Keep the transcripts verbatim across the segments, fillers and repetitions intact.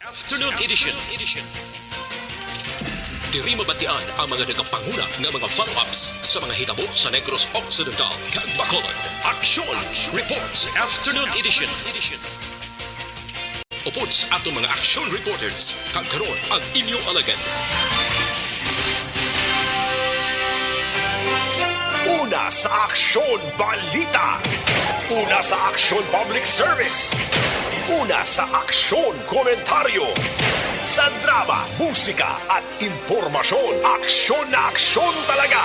Afternoon Edition. Diri mabatian ang mga nagapanguna nga mga follow-ups sa mga hitabo sa Negros Occidental kag Bacolod. Aksyon Reports Afternoon Edition. Upod sa aton mga action reporters, kag karon ang inyo alagad. Una sa aksyon, balita. Una sa aksyon, public service. Una sa aksyon, komentaryo. Sa drama, musika, at impormasyon, aksyon na aksyon talaga.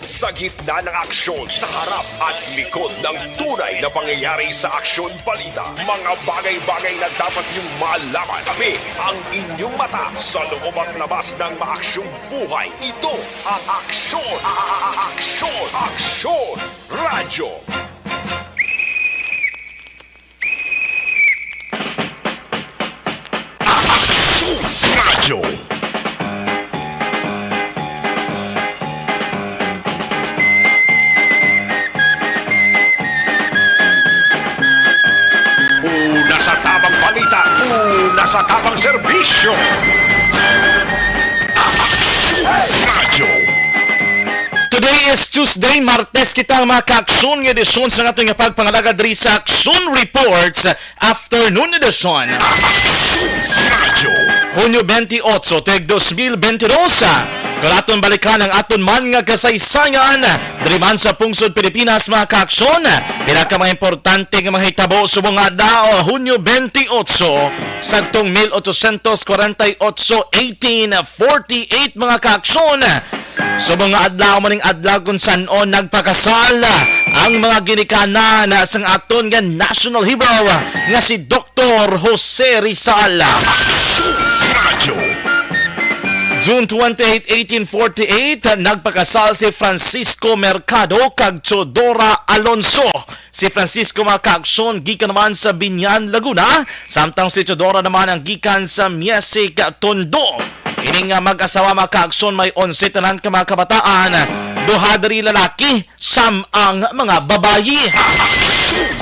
Sa gitna ng aksyon, sa harap at likod ng tunay na pangyayari sa aksyon balita, mga bagay-bagay na dapat niyong malaman. Kami ang inyong mata sa loob at labas ng maaksyong buhay. Ito ang Aksyon, a- a- a- Aksyon, Aksyon Radyo. Aksyon Radyo. Una sa tamang balita, una sa tamang serbisyo. Aksyon Radyo. Today is Tuesday, Martes kita, mga kaaksyon, nga edisyon sa naton nga pagpangalagad diri sa Aksyon Reports Afternoon Edition. Aksyon Radyo. Hunyo twenty-eight, tuig dos mil bentidós. Kung aton balikan ang aton man nga kasaysayan, diri man sa pungsod Pilipinas, mga kaaksyon, pila ka mga importante nga mga hitabo subong nga adlaw, Hunyo twenty-eight, sadtong mil ochocientos kwarenta y ocho, eighteen forty-eight, mga kaaksyon. Subong nga adlaw, maning adlaw kung san-o nagpakasal ang mga ginikanan sang aton nga national hero nga si Doktor Jose Rizal. Radyo. June twenty-eight, eighteen forty-eight, nagpakasal si Francisco Mercado kag Teodora Alonso. Si Francisco, mga kaaksyon, gikan naman sa Biñan, Laguna, samtang si Teodora naman ang gikan sa Miesik, Tondo. Ining, ah, mag-asawa, mga kaaksyon, may onse tanan ka mga kabataan, duha diri lalaki, sam ang mga babayi.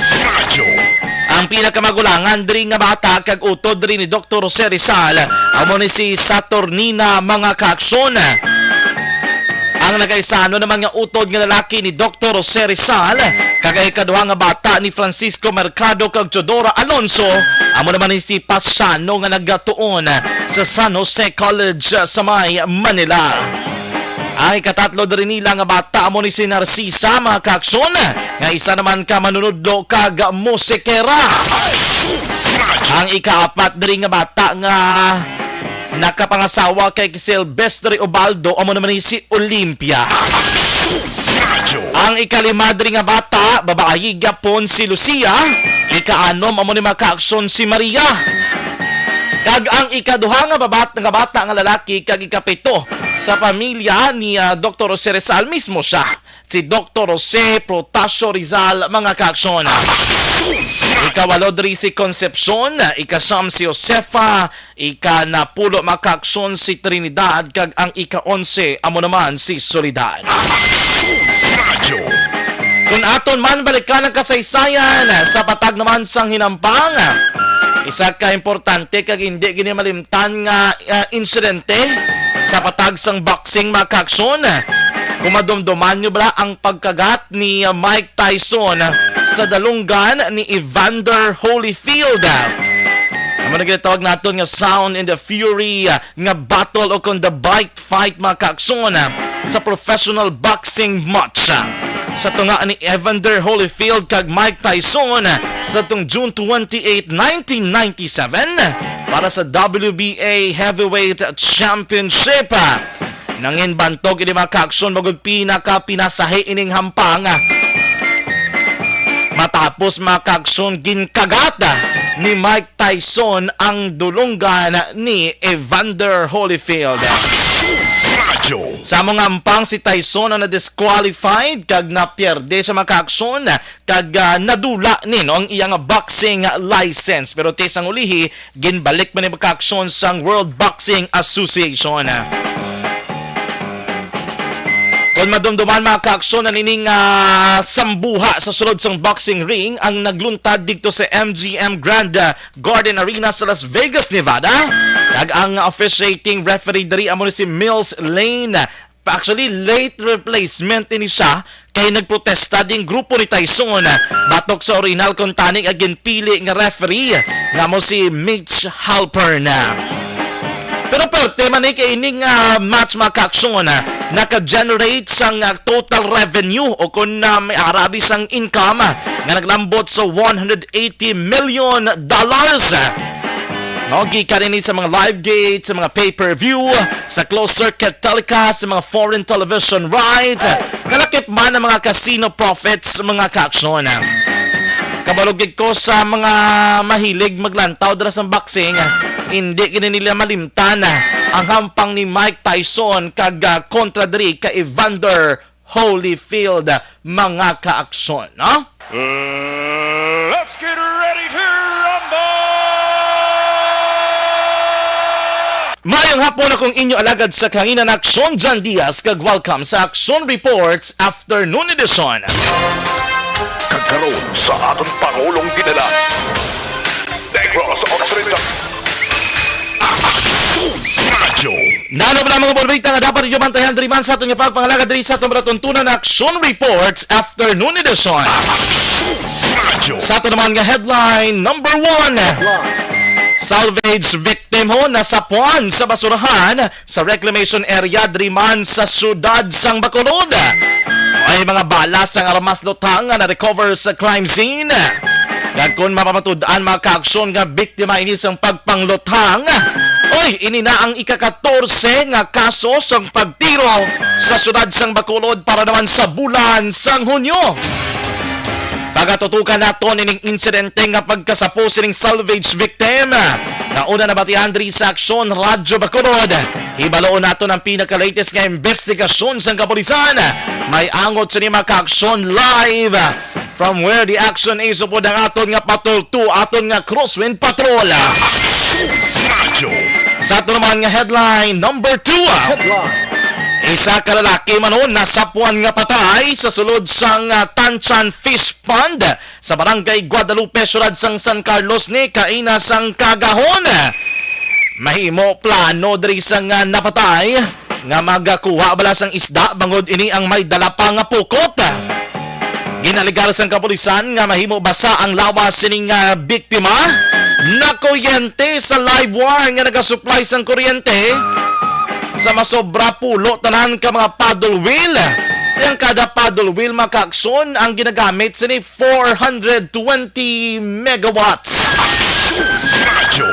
Radyo. Ang pinakamagulangan diri nga bata kag utod diri ni Doktor Jose Rizal, amo ni si Saturnina, mga kaaksyon. Ang nagaisanon naman nga utod nga lalaki ni Doktor Jose Rizal, kag ang ikaduha nga bata ni Francisco Mercado kag Teodora Alonso, amo naman ni si Pasiano nga nagatuon sa San Jose College sa may Manila. Ang ikatatlo diri nila nga bata amo ni si Narcisa, mga kaaksyon, nga isa naman ka manunudlo kag musikera. Ang ikaapat diri nga bata nga nakapangasawa kay Silvestre Ubaldo amo naman ni si Olympia. Radyo. Ang ikalima diri nga bata, babayi gyapon, si Lucia. Ikaanom amo ni, mga kaaksyon, si Maria. Kag ang ikaduha nga babat-, nga bata nga lalaki kag ikapito sa pamilya ni, ah, Doktor Jose Rizal mismo siya, si Doktor Jose Protasio Rizal, mga kaaksyon. Ikawalo diri si Concepcion, ikasiyam si Josefa, ikanapulo, mga kaaksyon, si Trinidad, kag ang ika-onse amo naman si Soledad. Radyo. Kung aton man balikan ang kasaysayan, sa patag naman sang hinampang, isa ka importante kag hindi gini malimtan nga, ah, insidente sa patag sang boxing, mga kaaksyon. Kung madumduman nyo bala ang pagkagat ni, ah, Mike Tyson sa dalunggan ni Evander Holyfield. Amo na ginatawag naton nga Sound and the Fury, ah, nga battle o kon the bite fight, mga kaaksyon, ah, sa professional boxing match, ah, sa tunga ni Evander Holyfield kag Mike Tyson, ah, sa tong June twenty-eight, nineteen ninety-seven, para sa W B A Heavyweight Championship. Ah, nangin bantog ini, mga kaaksyon, magud pinaka pinasahi ining hampang, ah, matapos, mga kaaksyon, ginkagat, ah, ni Mike Tyson ang dulunggan ni Evander Holyfield. Radyo. Sa mga ampang, si Tyson ang na-disqualified kag napierde sa mga kaaksyon kag, ah, nadula ni, no, ang iyang boxing license. Pero ti sang ulihi, ginbalik man ni, mga kaaksyon, sang World Boxing Association. Kon madumduman, mga kaaksyon, na nining, ah, sambuha sa sulod sang boxing ring ang nagluntad dito sa M G M Grand, ah, Garden Arena sa Las Vegas, Nevada. Kag ang officiating referee diri amo ni si Mills Lane. Pa-, actually, late replacement ini siya kay nagprotesta ding grupo ni Tyson, ah, batok sa original kuntani nga ginpili nga referee nga mo si Mitch Halpern. Pero perte man ni kay ining, ah, match, mga kaaksyon, ah, naka-generate sang, ah, total revenue o kon, ah, may arabi sang income, ah, nga naglambot sa one hundred eighty million dollars. No, gikan ini sa mga live gate, sa mga pay-per-view, sa closed circuit telecast, sa mga foreign television rights, kalakip man ang mga casino profits, mga kaaksyon. Kabalo gid ko sa mga mahilig maglantaw dira sa boxing, hindi gid nila malimtan ang hampang ni Mike Tyson kag, ah, kontra diri kay Evander Holyfield, mga kaaksyon, no? Let's get ready to rumble! Mayong hapon, akong inyo alagad sa kahanginan, Aksyon John Diaz, kag welcome sa Aksyon Reports Afternoon Edition. Kag karon sa aton Pangulong Dinala, Negros Occidental. Aksyon Radyo. Nano ba ang mga balita nga dapat inyo bantayan diri man sa aton nga pagpangalaga diri sa aton maratuntunan na Aksyon Reports Afternoon Edition. Aksyon Radyo. Sa aton naman nga headline number one, salvage victim ho nasapuan sa basurahan sa reclamation area diri man sa siyudad sang Bacolod. May mga bala sang armas lutang nga na-recover sa crime scene. Kag kon mapamatud-an, mga kaaksyon, nga biktima ini sang pagpangluthang, oy, ini na ang ika-katorse nga kaso sang pagtiro sa siyudad sang Bacolod para naman sa bulan sang Hunyo. Pagatutukan naton ining insidente nga pagkasapo sining salvage victim nga una nabatian diri sa Aksyon Radyo Bacolod. Hibaloon naton ang pinaka-latest nga investigasyon sang kapulisan. May angot sini, mga kaaksyon, live from where the action is upod ang aton nga Patrol two, aton nga Crosswind Patrol. Aksyon Radyo. Sa aton naman nga headline number two, Headlines. Isa ka lalaki man ho nasapuan nga patay sa sulod sang, ah, Tanchan Fish Pond sa Barangay Guadalupe, siyudad sang San Carlos ni kaina sang kagahon. Mahimo plano diri sang, ah, napatay nga magakuha bala sang isda bangod ini ang may dala pa nga pukot. Ginalegar sang kapulisan nga mahimo basa ang lawas sining, ah, biktima. Nakuryente sa live wire nga nagasupply sang kuryente sa masobra pulo tanan ka mga paddle wheel. Ang kada paddle wheel, mga kaaksyon, ang ginagamit sini four hundred twenty megawatts. Radyo.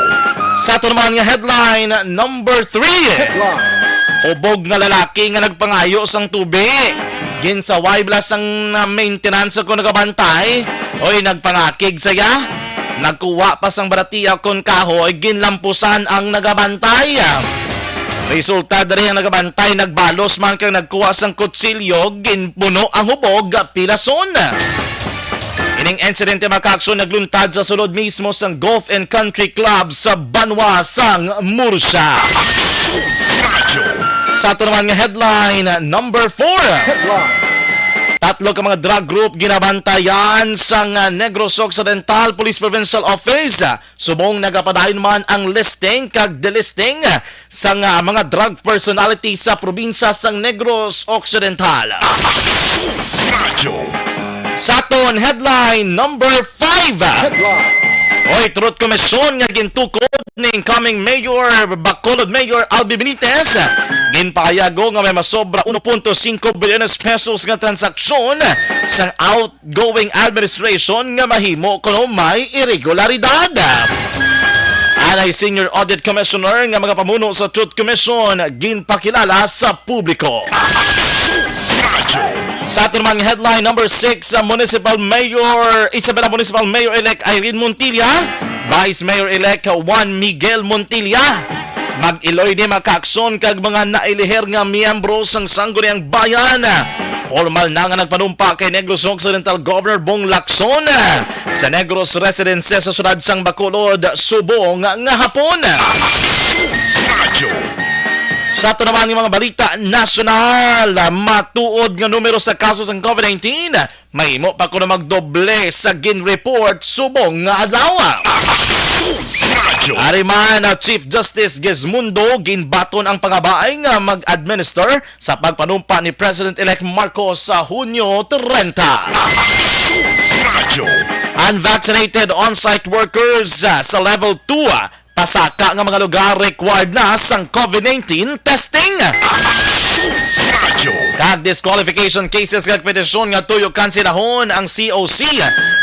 Sa aton naman nga headline number three. Headlines. Hubog nga lalaki nga nagpangayo sang tubi. Ginsaway bala sang, ah, maintenance ako nagabantay. Oy, nagpangakig saya. Nagkuha pa sang baratiya kon kahoy, ginlampusan ang nagabantay. Resulta diri, ang nagabantay nagbalos man kag nagkuha sang kutsilyo, ginpuno ang hubog, pilason. Ining insidente, mga kaaksyon, nagluntad sa sulod mismo sang Golf and Country Club sa banwa sang Murcia. Radyo. Sa ato naman nga headline number four. Headlines. Tatlo ka mga drug group ginabantayan sang, ah, Negros Occidental Police Provincial Office. Subong nagapadayon man ang listing kag delisting sang, ah, mga drug personality sa probinsya sang Negros Occidental. Aksyon Radyo. Sa aton headline number five. Headlines. Oy, Truth Commission nga gintukod ni incoming Mayor, Bacolod Mayor Albee Benitez, ginpahayago nga may masobra uno punto singko bilyones pesos nga transaksyon sang out going administration nga mahimo kuno may iregularidad. Anay Senior Audit Commissioner nga mga pamuno sa Truth Commission ginpakilala sa publiko. Sa aton mga headline number six, uh, Municipal Mayor, Isabela Municipal Mayor-elect Irene Montilla, Vice Mayor-elect Juan Miguel Montilla, mag-iloy ni makaaksyon kag mga nailihir nga miyembro sang Sangguniang Bayan. Formal na nga nagpanumpa kay Negros Occidental Governor Bong Lacson sa Negros Residences sa siyudad sang Bacolod subong nga hapon. Radyo. Sa ato naman nga mga balita nasyonal, matuod nga numero sa kaso sang COVID nineteen, mahimo pa kuno magdoble sa gin-report subong nga adlaw. Radyo. Ari man, ah, Chief Justice Gizmundo ginbaton ang pangabaay nga mag-administer sa pagpanumpa ni President-elect Marcos sa Hunyo trenta. Radyo. Unvaccinated on-site workers, ah, sa level two, ah, pasaka nga mga lugar required na sang COVID nineteen testing. Radyo. Kag disqualification cases kag petisyon nga tuyo kansilahon ang C O C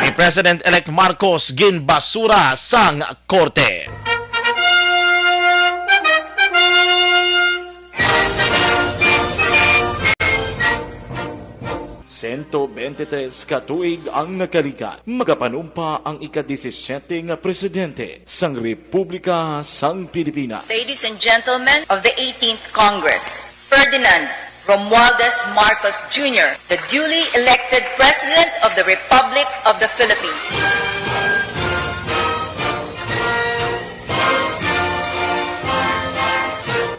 ni President-elect Marcos ginbasura sang korte. Sento bente tres ka tuig ang nakalikat, magapanumpa ang ika-disisiete nga presidente sang Republika sang Pilipinas. Ladies and gentlemen of the eighteenth Congress, Ferdinand Romualdez Marcos Junior, the duly elected President of the Republic of the Philippines.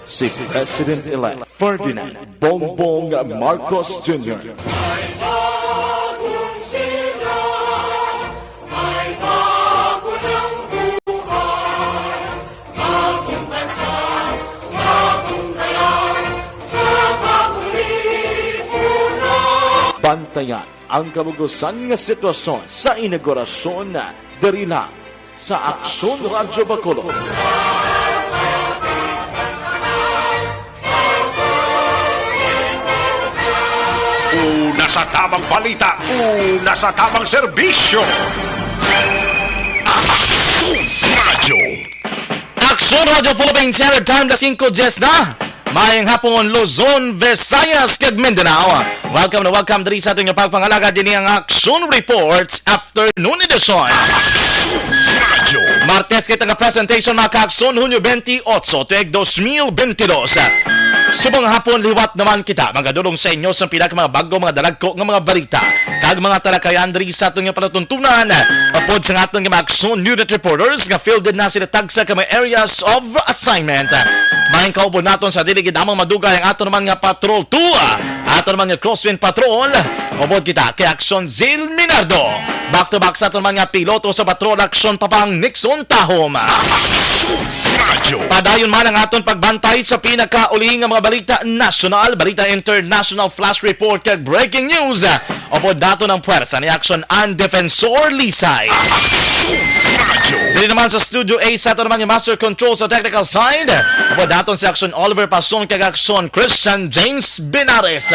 Si President-elect Ferdinand Bongbong Marcos Junior. Bantayan ang kabug-usan nga sitwasyon sa inaugurasyon diri lang sa Aksyon Radyo Bacolod. Una sa tamang balita, una sa tamang serbisyo. Aksyon Radyo. Aksyon Radyo Philippine Standard Time, las singko diyes na. Maayong hapon, Luzon, Visayas, kag Mindanao. Welcome na welcome diri sa aton nga pagpangalagad. Dini ang Aksyon Reports Afternoon Edition. Radyo. Martes kita nga presentation, mga kaaksyon, Hunyo twenty-eight, tuig dos mil bente dos. Subong hapon, liwat naman kita, magadulong sa inyo sa pila ka mga bago, mga dalagko nga mga balita kag mga talakayan diri sa aton nga palatuntunan. Upod sa aton nga mga Aksyon Unit Reporters nga fielded na sila tagsa ka mga areas of assignment. Maayong kauban naton sa dili gid lamang madugay ang aton man nga Patrol two, aton man nga Crosswind Patrol. Upod kita kay Aksyon Zil Minardo. Back to back sa aton man nga piloto sa Patrol, Aksyon Papang Nixon Tahom. Radyo. Padayon man ang aton pagbantay sa pinakauli nga mga balita nasyonal, balita international, flash report, kag breaking news. Upod naton ang pwersa ni Aksyon Ann Defensor Lisay. Radyo. Diri naman sa Studio A sa aton man nga master control sa technical side, upod naton si Aksyon Oliver Pason kag Aksyon Christian James Benares.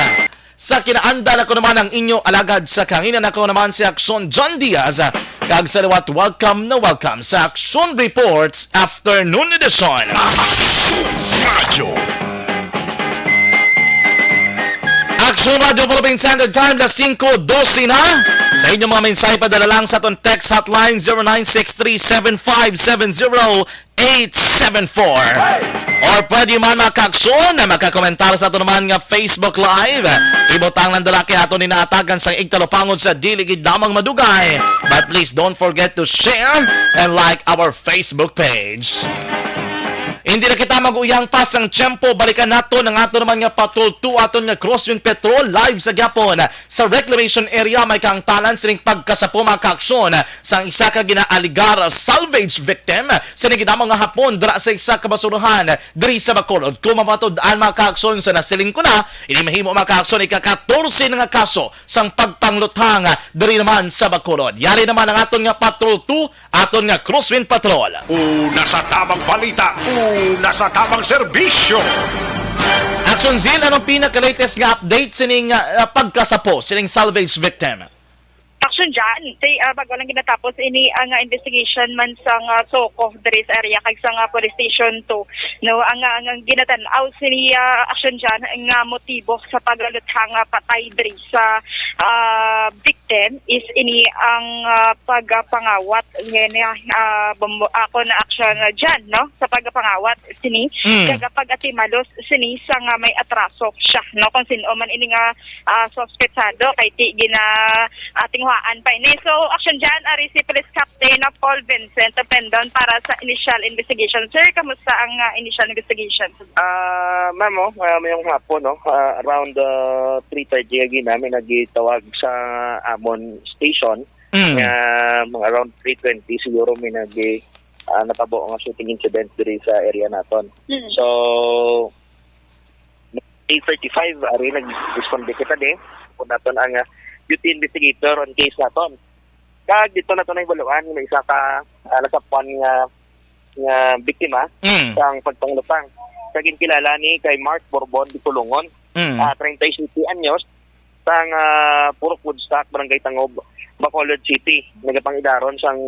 Sa kinaandan, ako naman ang inyo alagad sa kahanginan, ako naman si Aksyon John Diaz. Kag sa liwat, welcome na welcome sa Aksyon Reports Afternoon Edition. Radyo. Aksyon Radyo Philippine Standard Time, las singko dose na. Sa inyong mga mensahe, padala lang sa aton text hotline, zero nine six three seven five seven zero eight seven four. Or pwede man, mga kaaksyon, na makakomentar sa aton man nga Facebook Live. Ibutang lang dala kay aton ni naatagan sa igtalupangod sa dili gid lamang madugay. But please don't forget to share and like our Facebook page. Hindi na kita mag-uyang pa sang tiyempo, balikan naton ang aton naman nga Patrol two, aton nga Crosswind Patrol, live sa gyapon sa reclamation area. May kaangtanan sining pagkasapo, mga kaaksyon, sang isa ka ginaaligar salvage victim sining gid lamang nga hapon dira sa isa ka basurahan diri sa Bacolod. Kung mapatud-an, mga kaaksyon, sa nasiling ko na, ini mahimo, mga kaaksyon, ika-katorse na nga kaso sang pagpangluthang diri naman sa Bacolod. Yari naman ang aton nga Patrol two, aton nga Crosswind Patrol. Una sa tamang balita, una sa tamang serbisyo. Aksyon Zil, anong pinaka-latest nga update sining, ah, pagkasapo sining salvage victim? Aksyon John, say, ah, bago lang ginatapos ini ang, ah, investigation man sang, ah, SOCO diri sa area kag sang, ah, Police Station two, no? Ang, ah, ang, ang ginatan-aw sini, ah, Aksyon John, nga motibo sa pagluthang, ah, patay diri sa, ah, victim is ini ang, ah, pagpangawat niya, ah, bumbo-, ako na Aksyon, ah, John, no? Sa pagpangawat sini, Mm. kag pag-atimalos sini sa nga may atraso siya, no? Kung sin-o man ini nga, ah, suspetsado, kay ti gina-, ah, tinguhaan Fine. So, action dyan, ari si Police Captain na Paul Vincent Pendon para sa initial investigation. Sir, kamusta ang ah, initial investigation? Ah, ma'am, oh, ah, mayong hapon, no? Ah, around ah, three thirty agi namin nagitawag sa amon station. Mm. Nga mga around three twenty siguro may nag ah, natabo nga shooting incident diri sa area naton. Mm. So, eight thirty-five, ari nag-responde kita din. Kung naton ang ah, duty investigator on case naton. Kag dito naton ang baluan, may isa ka ah, nasapuan nga nga biktima Mm. sang pagpanglupang. Sa ginkilala ni kay Mark Borbon Dicolongon, Mm. ah, treinta y siete anyos, sang ah, Purok Woodstock, Barangay Tangob, Bacolod City. Nagapangidaron sang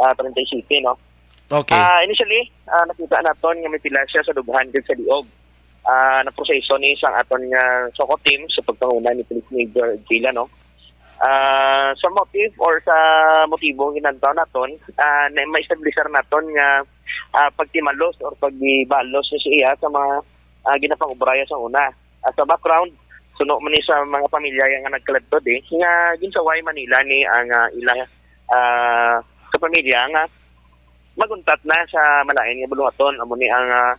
ah, treinta y siete, no? Okay. Ah, initially, ah, nakita naton nga may pila siya sa dughan kag sa liog. Ah, naproseso ni sang aton nga SOCO team sa pagpanguna ni Police Major Villa, no? Ah, sa motive or sa motibo ang ginantaw naton, ah, na maestablisar naton nga ah, pagtimalos or pagbalos sa iya sa mga ah, ginapang-ubraya sa una. Ah, sa background, suno man ni sa mga pamilya nga nagkaladtod eh, nga ginsaway man nila ni ang ah, ila ah, sa pamilya nga maguntat na sa malain nga buluhaton. Amo ni ang ah,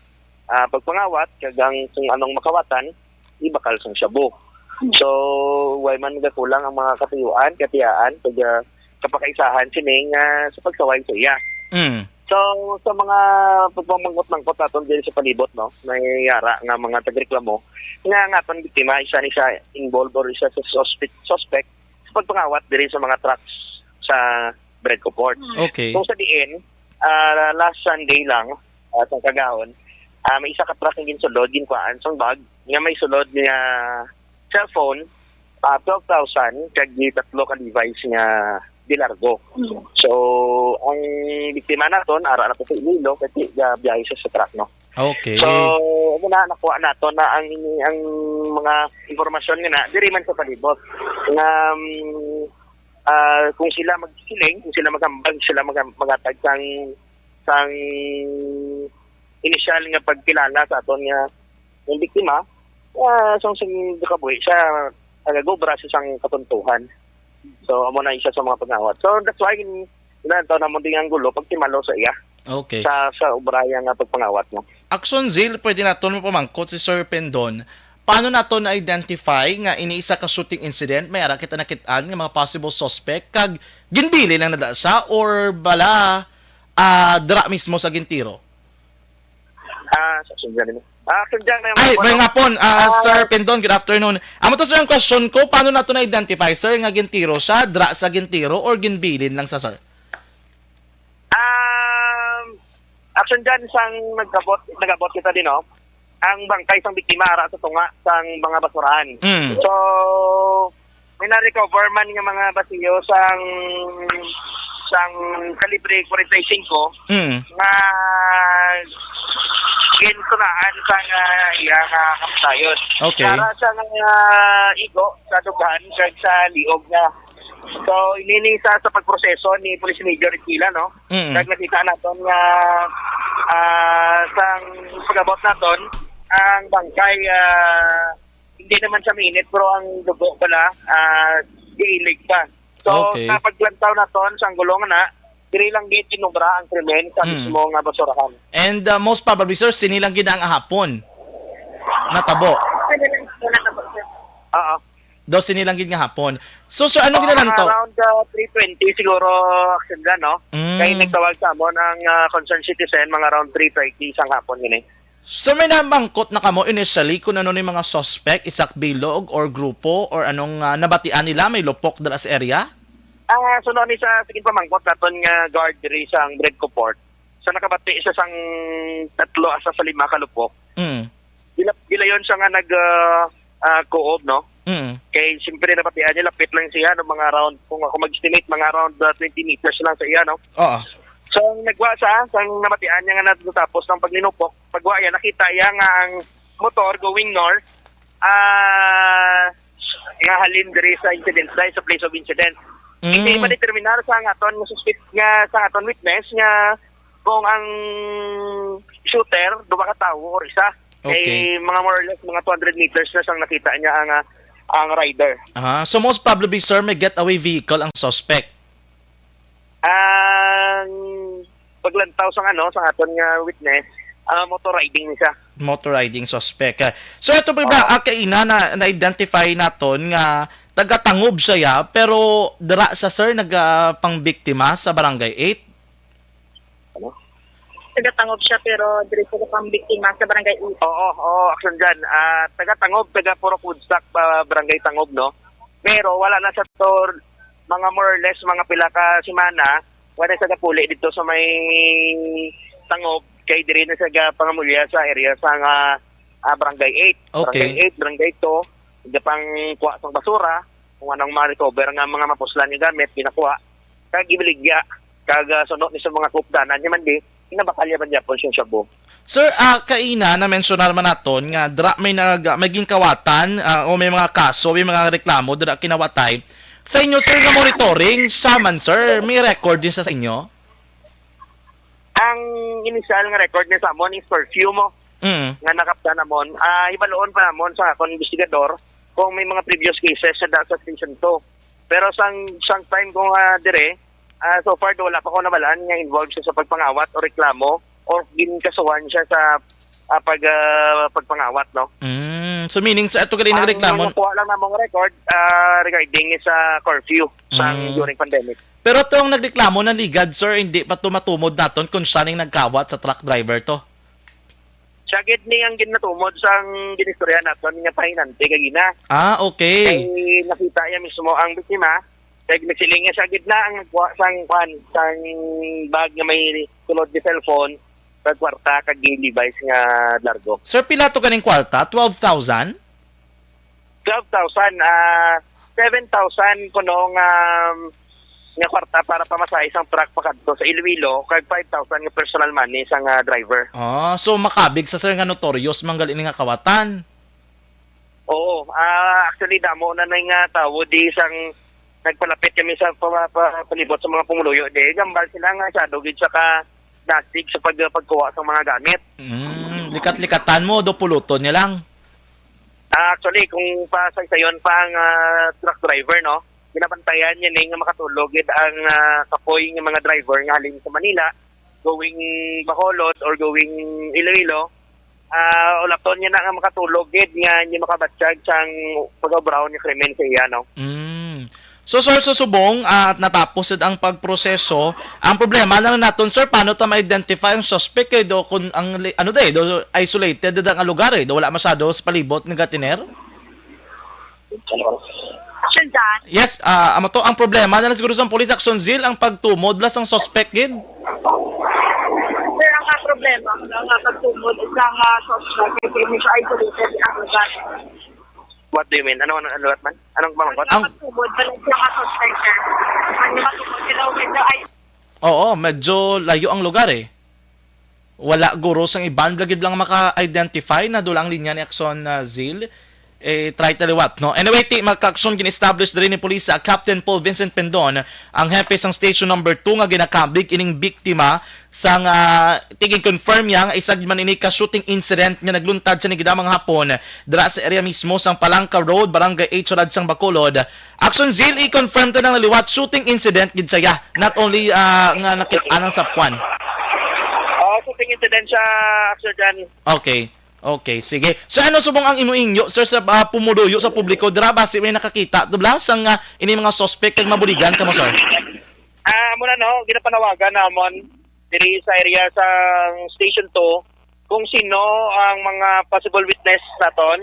ah, pagpangawat kag ang kung anong makawatan ibakal sang shabu. So, way man gakulang ang mga katuyuan, katiyaan, kag ah, kapakaisahan sini nga sa pagsaway sa iya. Mm. So, sa mga pagpamangkot-mangkot naton diri sa palibot, no, may yara nga mga tagreklamo nga ang aton biktima isa ni sa involved or isa sa suspect, suspect sa pagpangawat diri sa mga trucks sa Bredco Port. Okay. Kung sa diin, ah, last Sunday lang, ah, sa kagahon, ah, may isa ka truck nga ginsulod, ginkuhaan sang bag nga may sulod nga cellphone, ah, twelve thousand, kag tatlo ka device nga de largo. Mm. So, ang biktima naton, ara na po sa Iloilo, kasi gabiyahe siya sa truck, no? Okay. So, amo na, nakuha nato na ang, ang mga impormasyon nga na, diri man sa palibot. Nga, um, ah, kung sila magsiling, kung sila maghambal, sila mag-, maghatag sang, sang initial nga pagkilala sa aton nga, nga biktima, ah, sang, sang kabuhi siya, nagagobra sa sang katuntuhan. So, amo na isa sa mga pangawat. So, that's why, in, inantaw namon din ang gulo, pagtimalo sa iya. Okay. Sa, sa ubraya nga pagpangawat mo. Action Zil, pwede naton mapamangkot si Sir Pendon. Paano nato na-identify nga ini isa ka shooting incident? May ara kita nakit-an nga mga possible suspect kag ginbilin lang na da sa or bala ah, dira mismo sa gintiro? Ah, sa Action Zil mo. Ah, Action Zil, may Ay, hapon, may no? Hapon, ah, Ah. Sir Pendon, good afternoon. Amo to, sir, ang question ko, paano nato na-identify, sir, nga gintiro siya, dira sa gintiro or ginbilin lang sa, sir? Um, Action dyan, sang nagabot, nagabot kita din, no? Ang bangkay sang biktima ara sa tunga sang mga basurahan. Mm. So, may na-recover man nga mga basiyo sang, sang kalibre forty-five Mm. nga gintunaan sa nga iya nga kamatayon. Okay. Para sa nga igo sa dughan kag sa liog na. So, ini ni sa, sa pagproseso ni Police Major Esquila, no? Mm. Kag nakita naton nga, ah, sang pag-abot naton, ang bangkay, ah, hindi naman sa minit, pero ang dugo pala, ah, giilig pa. So, Okay. sa paglantaw naton sa angulo nga na, diri lang gid inubra ang krimen sa Mm. mismo nga basurahan. And, ah, most probably, sir, sini lang gid ang hapon natabo. Oo. Daw sini lang gid nga hapon. So, sir, anong Oo, ginalantaw? Mga around, ah, three twenty siguro, Action Zil, no? Mm. Kay nagtawag sa amon ang, ah, concerned citizen, mga around three thirty sang hapon gini. So, may namangkot na kamo initially kung ano ni mga suspect, isak bilog or grupo or anong, ah, nabatian nila? May lupok dala sa area? Ah, so, no, ni sa, sige, pamangkot naton nga guard diri sa ang Bredco Port. So, nakabati siya sang tatlo asa sa lima ka lupok. Mm. Gila-, gilayon siya nga nag, ah, ah, kuob, no? Mm. Kay, siyempre, nabatian niya, lapit lang siya, no, mga around, kung ako mag-estimate, mga around, ah, twenty meters lang sa iya, no? Oo. So, ang nagwa siya, sang nabatian niya nga natapos ng paglinupok, pagwa niya, nakita niya nga ang motor going north, ah, nga halin diri sa incident site, sa place of incident. Mm. Hindi ma-determinar sa aton nga suspect nga sa aton witness nga kung ang shooter duha ka tawo or isa. Kay Okay. mga more or less mga two hundred meters na sang nakita niya ang, ah, ang rider. Ah, so most probably, sir, may getaway vehicle ang suspect. Ang paglantaw sa, ano, sa aton nga witness, ah, motor riding ni siya. Motor riding suspect. Ah, so ito po ba, Oo. ah, kaina na na-identify naton nga taga-Tangob siya, ya, pero dira sa, sir, naga pangbiktima sa Barangay eight? Ano? Taga-Tangob siya, pero diri siya pang biktima sa Barangay eight. Oo, oo, action dyan. Ah, taga-Tangob, taga Purok Woodstock, ah, Barangay Tangob, no? Pero wala na sa tor, mga more or less, mga pila ka semana, wala sa gapuli dito sa may Tangob, kay diri na sa ga-, pangamulya sa area sa nga, ah, Barangay eight. Okay. Barangay eight, Barangay two, gapang kuha sang basura, kung anong ma-recover nga mga mapuslan nga gamit, ginakuha, kag gibaligya, kag, ah, suno ni sa mga kuupdanan, niya man di, ginabakalya man gyapon siyang shabu. Sir, ah, kaina na-mensionar man naton nga dira may nag-, may ginkawatan, ah, o may mga kaso, may mga reklamo dira kinawatay. Sa inyo, sir, nga monitoring, siya man, sir, may record din sa, sa inyo? Ang initial nga record niya sa amon is curfew mo Mm. nga nakaptan namon. Ah, hibaluon pa namon sa akon investigador kung may mga previous cases sa, sa Station two. Pero sang, sang time ko nga dire, ah, so far, wala pa ko nabalaan nga involved siya sa pagpangawat o reklamo or ginkasuhan siya sa, ah, pag, ah, pagpangawat, no? Mm. So, meaning sa ato gali Ang nagreklamo? nakuha lang namong record, ah, regarding ni sa curfew sang Mm. during pandemic. Pero tong nagreklamo na ligad, sir, hindi pa to matumod naton kung siya ning nagkawat sa truck driver to. Siya gid ni ang ginatumod sang ginistorya naton nga pahinante kagina. Ah, okay. Kay nakita niya mismo ang biktima. Kay nagsiling niya siya gid na ang nagkuha sang kwan, sang bag nga may sulod ni cellphone, kag kwarta, kag Levi's nga largo. Sir, pila to kaning kwarta? Twelve thousand? Twelve thousand, ah, seven thousand kuno nga, um, nga kwarta para pamasahe sang truck pakadto sa Iloilo, kag five thousand nga personal money sang, ah, driver. Ah, so makabig sa, sir, nga notorious man gali ini nga kawatan. Oo, ah, actually, damo na na nga tawo di sang nagpalapit kami sa pa-, pa-, palibot sa mga pumuluyo di. Gambal sila nga masyado gid sa ka-, dasig sa pag-, pagkuha sa mga gamit. Mm, likat-likatan mo, do puluton niya lang. Ah, actually, kung pasaysayon pa ang, ah, truck driver, no, ginabantayan niya ni nga makatulog gid ang, ah, kapoy nga mga driver nga halin sa Manila, going Bacolod or going Iloilo. Ah, ulaton niya na nga makatulog gid nga hindi makabatyag sang pag-obrahon nga krimen sa iya, no? Mm. So, sir, so subong, ah, natapos sad ang pagproseso. Ang problema na lang naton, sir, paano ta ma-identify ang suspect, eh, do, kung ang li-, ano, day, do, isolated da nga lugar, eh, do, wala masyado sa palibot nga gatiner? Action dyan. Yes, ah, amo to ang problema na lang siguro sa police action, Zil, ang pagtumod lang sang suspect gid. Sir, ang problema, ang pagtumod sa, ah, suspect, hindi siya isolated ang lugar. What do you mean? Ano, ano, ano, man? Anong pamangkot? Ang Ang pagtumod, balik siya ka suspect, sir. Ang pagtumod, sila, medyo ay Oo, medyo layo ang lugar, eh. Wala guro sang iban, lagi lang maka-identify na dula ang linya ni Action, ah, Zil. Eh, try ta liwat, no? Anyway, ti, mga ka-action, gin-establish diri ni Pulis, ah, Captain Paul Vincent Pendon, ang hepe sang Station Number two nga ginakabig ining biktima sang, ah, tigin-confirm niya nga isa gid man ini ka shooting incident nga nagluntad sa nigidamang hapon dira sa area mismo sang Palangka Road, Barangay eight, Syudad sang Bacolod. Action Zil, i-confirm ta lang liwat, shooting incident gid siya. Not only, ah, nga nakit-an ang sapwan. Oh, shooting incident siya, Sir Jan. Okay. Okay, sige. So ano subong ang imo inyo, sir, sa, ah, pumuluyo sa publiko? Dira basi may nakakita to bala sang, ah, ini mga suspect kag mabuligan kamo, sir? Ah, amo na, no, ginapanawagan namon diri sa area sa Station two kung sino ang mga possible witness naton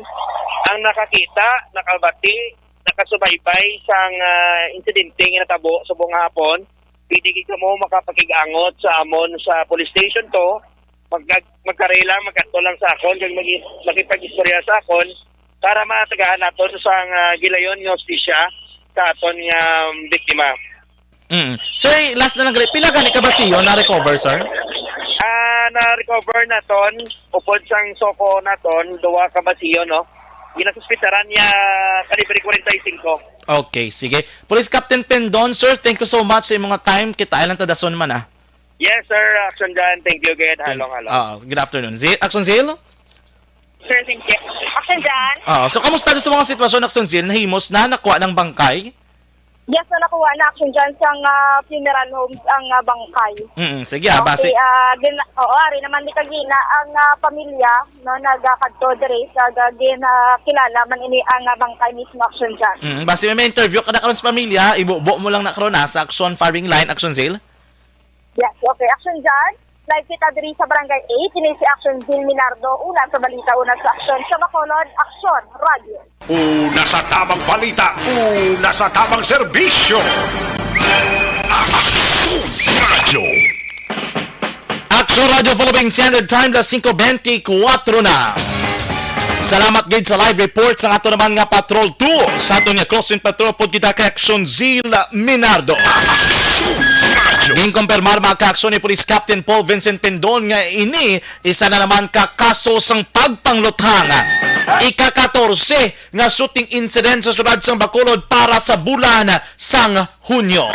ang nakakita, nakabati, nakasubaybay sang, ah, insidente nga natabo subong nga hapon. Pwede gid kamo makapakig-angot sa amon sa police station to. Mag-, magkari lang, magkadto lang sa akon, kag mag-, makipag-istorya sa akon para matagaan naton sang, ah, gilayon nga hustisya sa aton nga, um, biktima. Mm. Sir, last na lang gali, pila gani ka basiyon na-recover, sir? Ah, na-recover naton, upod sang soko naton, duha ka basiyon, no? Ginasuspitaran niya kalibre forty-five. Okay, sige. Police Captain Pendon, sir, thank you so much sa imong time. Kita lang ta dason man, ah. Yes, sir. Action dyan. Thank you again. Thank Halong, halong. Ah, good afternoon. Zil, Action Zil? Sir, thank you. Action dyan. Ah, so kamusta na sa mga sitwasyon, Action Zil? Nahimos na, nakuha ng bangkay? Yes, na nakuha na, Action dyan, sa, ah, funeral homes ang, ah, bangkay. Mm, sige, ah, Okay, base ah, gin-, oo, ari naman ni kagina ang, ah, pamilya, no, nagakadto diri sa ga-, gin-, ah, kilala man ini ang, ah, bangkay mismo, Action dyan. Mm, base may, may interview ka na karon sa pamilya, ibubo mo lang na karon, ah, sa Action Firing Line, Action Zil. Yes, okay. Action dyan. Live kita diri sa Barangay eight. Ini si Action Bill Minardo. Una sa balita, una sa aksyon. Sa Bacolod, Action Radio. Una sa tamang balita, una sa tamang serbisyo. Action Radio. Action Radio Philippine Standard Time, las singko bentikwatro na. Salamat gid sa live report sa ato naman nga Patrol two. Sa aton nga crossing patrol pod kita kay Action Zil Minardo. Ginkumpirmar, mga ka-aksyon, ni Police Captain Paul Vincent Pindon nga ini isa na naman ka kaso sang pagpangluthang. Ika-katorse nga shooting incident sa siyudad sang Bacolod para sa bulan sang Hunyo.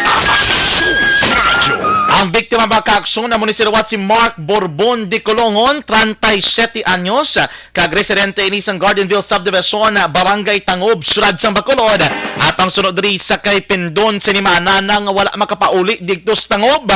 Ang biktima, mga ka-aksyon, amo ni si liwat si Mark Borbon de Colongon, treinta y siete anyos, kag residente ini sang Gardenville Subdivision, Barangay Tangob, Siyudad sang Bacolod. At ang sunod diri sa kay Pindon, sinimana na nga wala makapauli didto sa Tangob.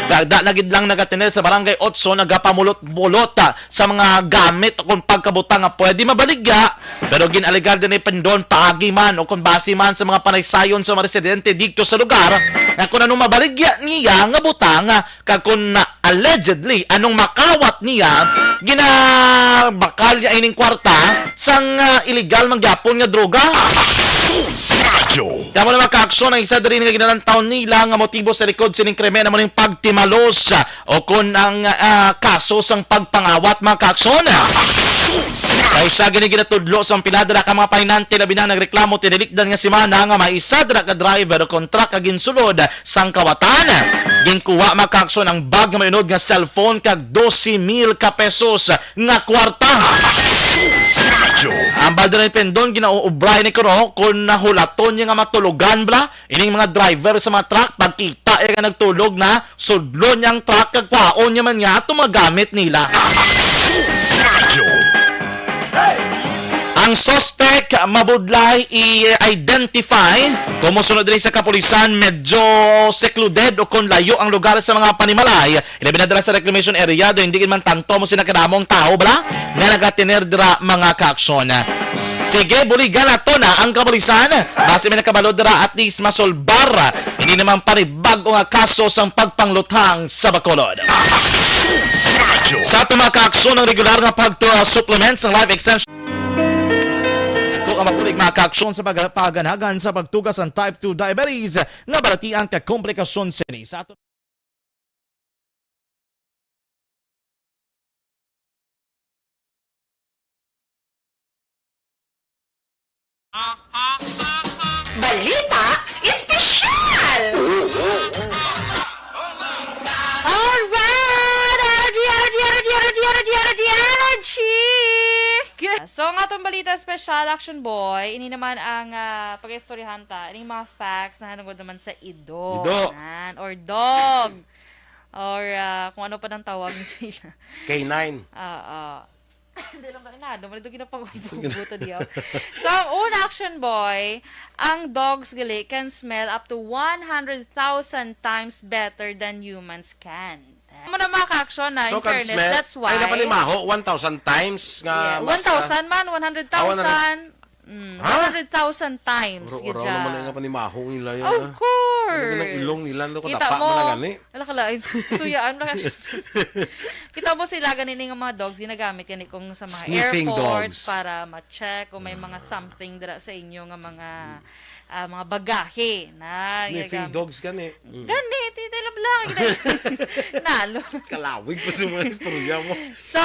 Kag da na gid lang nagatener sa Barangay Otso, nagapamulot-mulot, ah, sa mga gamit o kung pagkabutang nga pwede mabaligya. Pero gin-alegar din ni Pindon, paagi man o kung base man sa mga panaysayon sa mga residente didto sa lugar, nga kung ano mabaligya niya nga butang, kag kung na allegedly anong makawat niya, ginabakal niya ining kwarta sang, ah, illegal man gyapon nga droga. Tama na, mga ka-aksyon, ang isa diri nga ginalantaw nila nga motibo sa likod sining krimen amo ning pagtimalos, ah, o kon ang, ah, kaso sang pagpangawat, mga ka-aksyon. Kay sa gini ginatudlo sang pila dira ka mga pahinante, labi na nagreklamo tinilikdan nga semana nga may isa dira ka driver o kon truck nga ginsulod sang kawatan. Ginkuha, mga ka-aksyon, ang bag nga may unod nga cellphone kag dose mil ka pesos nga kwarta. Ang baldo ni Pindon, ginauubray ni kuno kon nahulaton niya nga matulogan bala ining mga driver sa mga truck. Pagkita iya nga nagtulog na, sudlon niya ang truck kag kwaon niya man nga ato magamit nila. Ang suspect mabudlay i-identify. Kung mosunod diri sa kapulisan, medyo secluded o kon layo ang lugar sa mga panimalay. Ilabi na dira sa reclamation area, do hindi gid man tanto mo sina kadamo ang tawo, bala, nga nagatener dira, mga ka-aksyon. Sige, buligan nato na ang kapulisan. Basi may nakabalo dira, at least masolbar ini namang panibag-o nga kaso sang pagpangluthang sa Bacolod. Sa ato, mga ka-aksyon, ang regular nga pagto-, supplement sang life extension. Kung ang mapulig, mga ka-aksyon, sa pag-, paganagan sa pagtugas ang type two diabetes nga balatian ka komplikasyon sini sa ato. Balita Espesyal! Alright! Energy, energy, energy, energy, energy, energy, energy! So, ang atong balita espesyal, Action Boy, ini naman ang, ah, pag-istoryahan ta, ining mga facts nahanungod naman sa ido. Ido. Yan, or dog. Or, ah, kung ano pa nang tawag niyo sila. K nine. Oo. Hindi lang ba, inado, malito ginapag-ubuto diyo. So, ang una, Action Boy, ang dogs gali can smell up to one hundred thousand times better than humans can. Amo na, mga ka-aksyon, na, So, in can fairness, smell, that's why. Ay, napanimaho, one thousand times nga Yeah, mas, ah, one thousand man, one hundred thousand. Ah, one hundred. Mm, Ha? one hundred thousand times, Uraw-uraw gid naman siya. Nga panimaho nila yan, Of ah. Course. Ano ba ng ilong nila? Ano, Kita katapa mo. Man na gani? Ala, kalain. Suyaan mo na siya. Kita mo sila, ganini nga mga dogs, ginagamit gani kung sa mga Sniffing airports dogs. Para ma-check kung may mga something dira sa inyo nga mga, ah, mga bagahe na Sniffing ginagamit. Dogs gani. Mm. Gani, titay lang lang. Nalo. Kalawig pa sa mga istorya mo. So,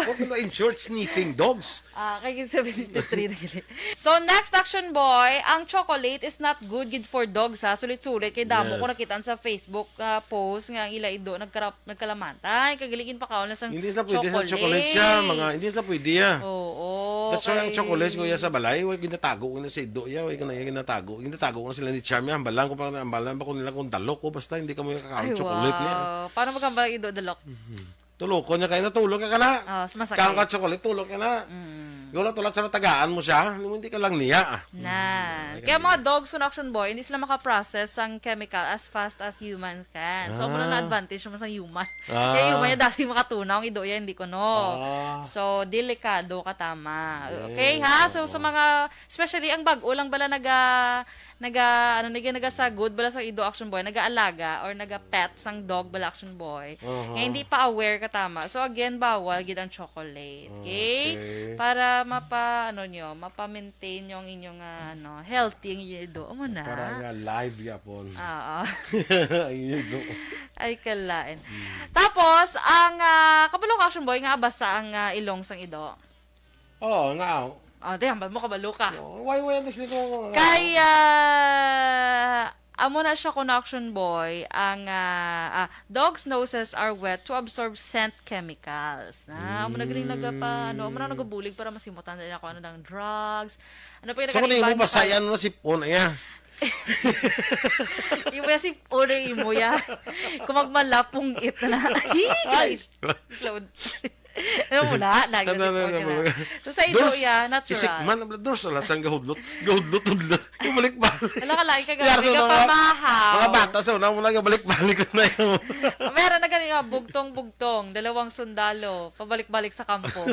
What, in short, sniffing dogs? Ah, kay seventy-three na gid. So, next, Action Boy, ang chocolate is not good gid for dogs, ha. Sulit-sulit kay damo ko Yes. Nakita sa Facebook, ah, post nga ang ila ido nagkara-, nagkalamantay, kag gali ginpakaon na sang Hindi sila pwede sa chocolate siya, chocolate. Mga, hindi sila pwede, ah. Oo, That's why ang kay chocolate, kuya, sa balay, way ginatago ko na sa ido, ya, way ko na ginatago. Ginatago ko na sila ni Charmy, hambalan ko pa, hambalan pa ko nila kung dalok ko, basta hindi kamo yung kakaon Ay, chocolate niya. Wow. Paano maghambal ang ido, dalok? Mhm. Tulokon niya kayo na, tulog ka na. Oh, masakit. Kaon ka chocolate, tulog ka na. Mm. Ikaw lang tulat sa tagaan mo siya, hindi ka lang niya. Na. Ay, Kaya ganun. Mga dogs kun Action Boy, hindi sila makaprocess sang chemical as fast as humans can. So, amo na Ah. advantage naman sang human. Ah. Kaya human niya dasi makatunaw, ang ido yan, hindi ko no. Ah. So, delikado ka tama. Yes, Okay, ha? So, sa oo. mga, especially ang bag-o lang bala naga, naga, ano, naga, nagasagod bala sa ido Action Boy, nagaalaga or naga-pet sang dog bala Action Boy. Aha. Nga hindi pa aware ka tama. So, again, bawal gid ang chocolate. Okay? Okay. Para mapa, ano nyo, mapa-maintain nyo ang inyong, ah, ano, healthy ang inyong ido. Amo na. Para nga live yapon. Oo. Ang ido. Ay, kalain. Tapos, ang ah, kabalo ka, Action Boy, nga abasa ang ah, ilong sang ido. Oo, nga. Oh, di, hambal mo, kabalo ka. Oo, why, why, this little, Kay ah, amo na siya kun Action Boy, ang ah, ah, dogs' noses are wet to absorb scent chemicals. Ah, amo na galing nagapa, ano, amo na nagabulig para masimutan nila kung ano ng drugs. Ano pa yung So, kung nagaliban imo na basayan kayo? Mo si Pon, ya. Yung ba si Pon, imo ya. Kung magmalapong it na. Ay, Cloud. Ano mo na? Nagdadipon Ano, ano, ka ano, na. ano. So, sa ido Dors, ya, natural. Isikman, abla, Dors, ala, sang gahudlot. Gahudlot, hudlot. Yung balik-balik. Wala ka lang, ikaw Yara gabi sa ka mga, pamahaw. mga bata sa una, muna yung balik-balik na yun. Meron na ganun nga, bugtong-bugtong, dalawang sundalo, pabalik-balik sa kampo.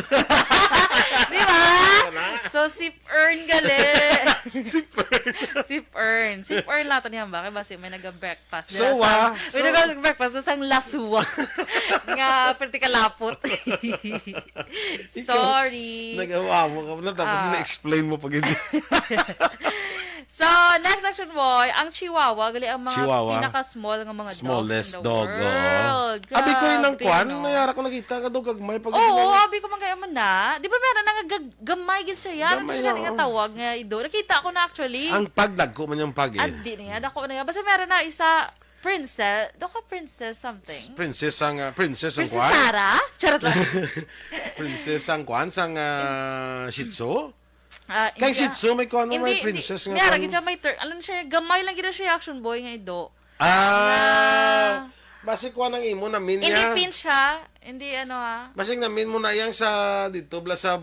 Di ba? So, sip-earn gali. Si Fern. Sip-earn. Sip-earn natin yan ba? Kaya basi may nag-breakfast. So, Dira sa, ah, may so- nag-breakfast sa laswa. Nga, pwerte ka lapot. Sorry. Nag-awa mo ka na, tapos Ah. gina-explain mo pag hindi. So, next Action Boy, ang Chihuahua, gali ang mga Chihuahua. pinaka-small nga mga Smallest dogs in the dog, oo. world. Abi ko yung Grabe, nang kwan, no? Nayara ko nakita, kadugag may pag- Oo, abi ko man kaya man na. Di ba meron na nga gag- gamay gid siya yan? Ano Gamay siya na, nga oo. Tawag nga ido? Nakita ko na actually. Ang pagdagko man yung pag eh. Andi niya, dako na nga. Basta meron na isa, princess. Do ka princess something? Princess ang, ah, princess ang Princess kwan? Sarah? Charot lang. Princess ang kwan, sang ah, Shih Tzu? Ah, Kay hindi. Shih Tzu, may kuwan, Hindi, may hindi. princess nga Niya, kuwan. lagi siya may ter-, ano siya, gamay lang gina siya, Action Boy nga ido. Ah, Nga- basi kuwan ang imo na min Hindi niya. Pin siya. Hindi ano ha. Basing namin mo na yang sa dito, bla sa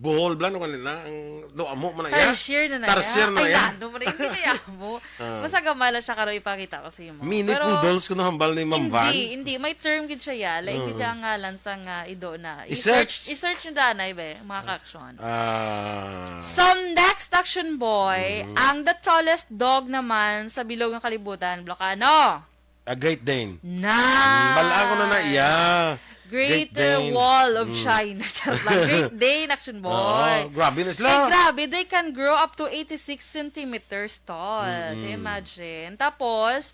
Bohol, bla, no, kanina, ang do amo mo na iya. Tarsier na na Tarsier iya. na Ay, iya. Nando mo na. Hindi na iya mo. Ah. Basta gamay lang siya karon ipakita ko sa imo. Mini Pero, poodles ko no hambal ni Ma'am Van. Hindi, hindi. May term gid siya ya. Lain gid Oo. ang ngalan sa nga ido na. I-search. I-search, i-search nyo danay, be, mga ka-action. Ah, So, next Action Boy, Mm. ang the tallest dog naman sa bilog nga kalibutan, Blocano. a Great Dane. Na! Mm, bala ko na na iya. Great, Great Dane. uh, Wall of Mm. China. Charot lang. Great Dane, Action Boy. Oo, grabe na sila. Ay, grabe. They can grow up to eighty-six centimeters tall. Mm-mm. Can you imagine? Tapos,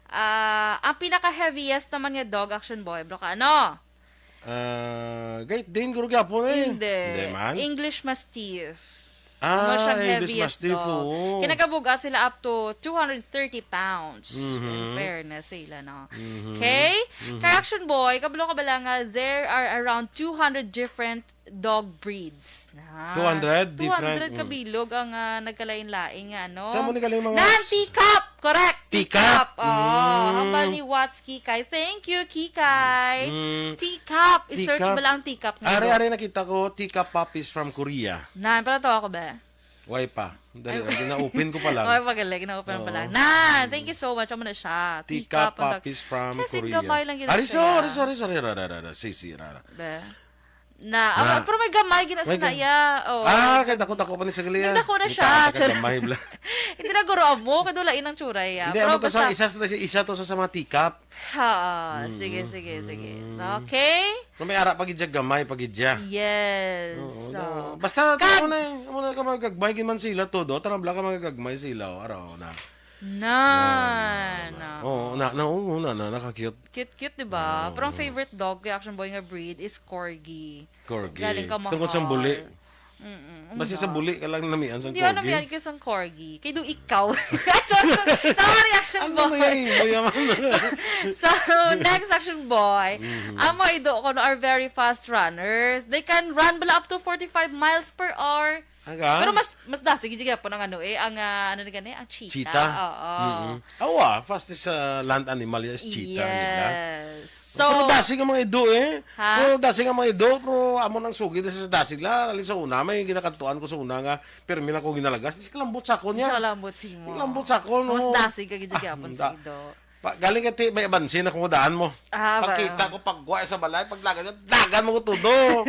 ah, ang pinaka-heaviest naman nga dog, Action Boy, Blocano. Ah, Great Dane, guro gyapon eh. Hindi. Hindi man. English Mastiff. Ah, Ano siyang English heaviest Mastiff, dog. oo. Kinakabuga sila up to two hundred thirty pounds. In Mhm. fairness sila, no? Mhm. Okay? Mhm. Kay Action Boy, kabalo ka bala nga there are around two hundred different dog breeds. Ah, Two hundred different, two hundred mm. kabilog ang ah, nagkalain-lain nga, ano? Tama ni galing mga Nan, s- teacup! Correct! Teacup! Oh, Mm. hambal ni Watts Kikay. Thank you, Kikay! Mm. Teacup! I-search Teacup. ba lang ang teacup nga Are, dog? Are, nakita ko, teacup puppies from Korea. Nan, pala to ako ba? Why pa? Dali, gina-open ko pa lang. Okay, pagaling. Gina-open pa Oo. lang. Nan, thank you so much. Amo na siya. Teacup Teacup ang tawag. puppies from Kasi Korea. gamay lang gina Ari, siya. Sorry, sorry, sorry, ra, ra, ra, ra, si, si, ra, ra. Be. Na, Na. ah, pero may gamay gina May sa gam- iya. Oh, Ah, may kay dako-dako pa ni sa gali, ah. Nagdako na siya, Kita ka charot. Gamay bla. Hindi na guro amo, kay dula inang tsuray, ah. Hindi, Pero amo to sa basta isa, sa isa to sa, sa mga teacup. Ha, sige, sige, sige. Mm. Okay? No, may ara pa gid siya, gamay pa gid siya. Yes. Oo, So, no. Basta, Kag- amo na, amo na ka magagmay gid man sila to, do. Tarabla ka magagmay sila, o, araw na. Na, na. Oo, na, na, oo, na, na, naka-cute. Cute-cute, di ba? Oo. Pero ang favorite dog kay Action Boy nga breed is Corgi. Corgi. Galing ka Tungkol sa mahal. buli. Mm-mm. Basta sa Ano? buli ka lang namian sa Hindi, ano, Corgi. yan, kaya sa Corgi. Kay do ikaw. Ay, sorry, sorry, sorry, Action Ano Boy. na yan? Boy, yaman. So, next Action Boy. Mhm. Ang mga ido ko no are very fast runners. They can run bala up to forty-five miles per hour. Aga? Pero mas mas dasig gyud gyapon ang ano eh, ang ah, ano na gani, ang cheetah. Cheetah? Oo. Mm-mm. Awa, fastest sa land animal yan is cheetah nila. Yes. Pero So, dasig ang mga ido eh. Ha? Pero dasig ang mga ido, pero amo nang sugid sa dasig la. Lalo sa una, may ginakadtuan ko sa una nga, pero may ako ginalagas. Di siya lambot sa akon niya. Sa lambot simo. Lambot sa akon, Mas no? Dasig ka gyud gyapon sa Da- ido. Pa, galing ka ti, may abansin ako nga daan mo. Ah, ba? Pagkita ko, pagwa sa balay, paglagan niya, dagan mo ko tudo.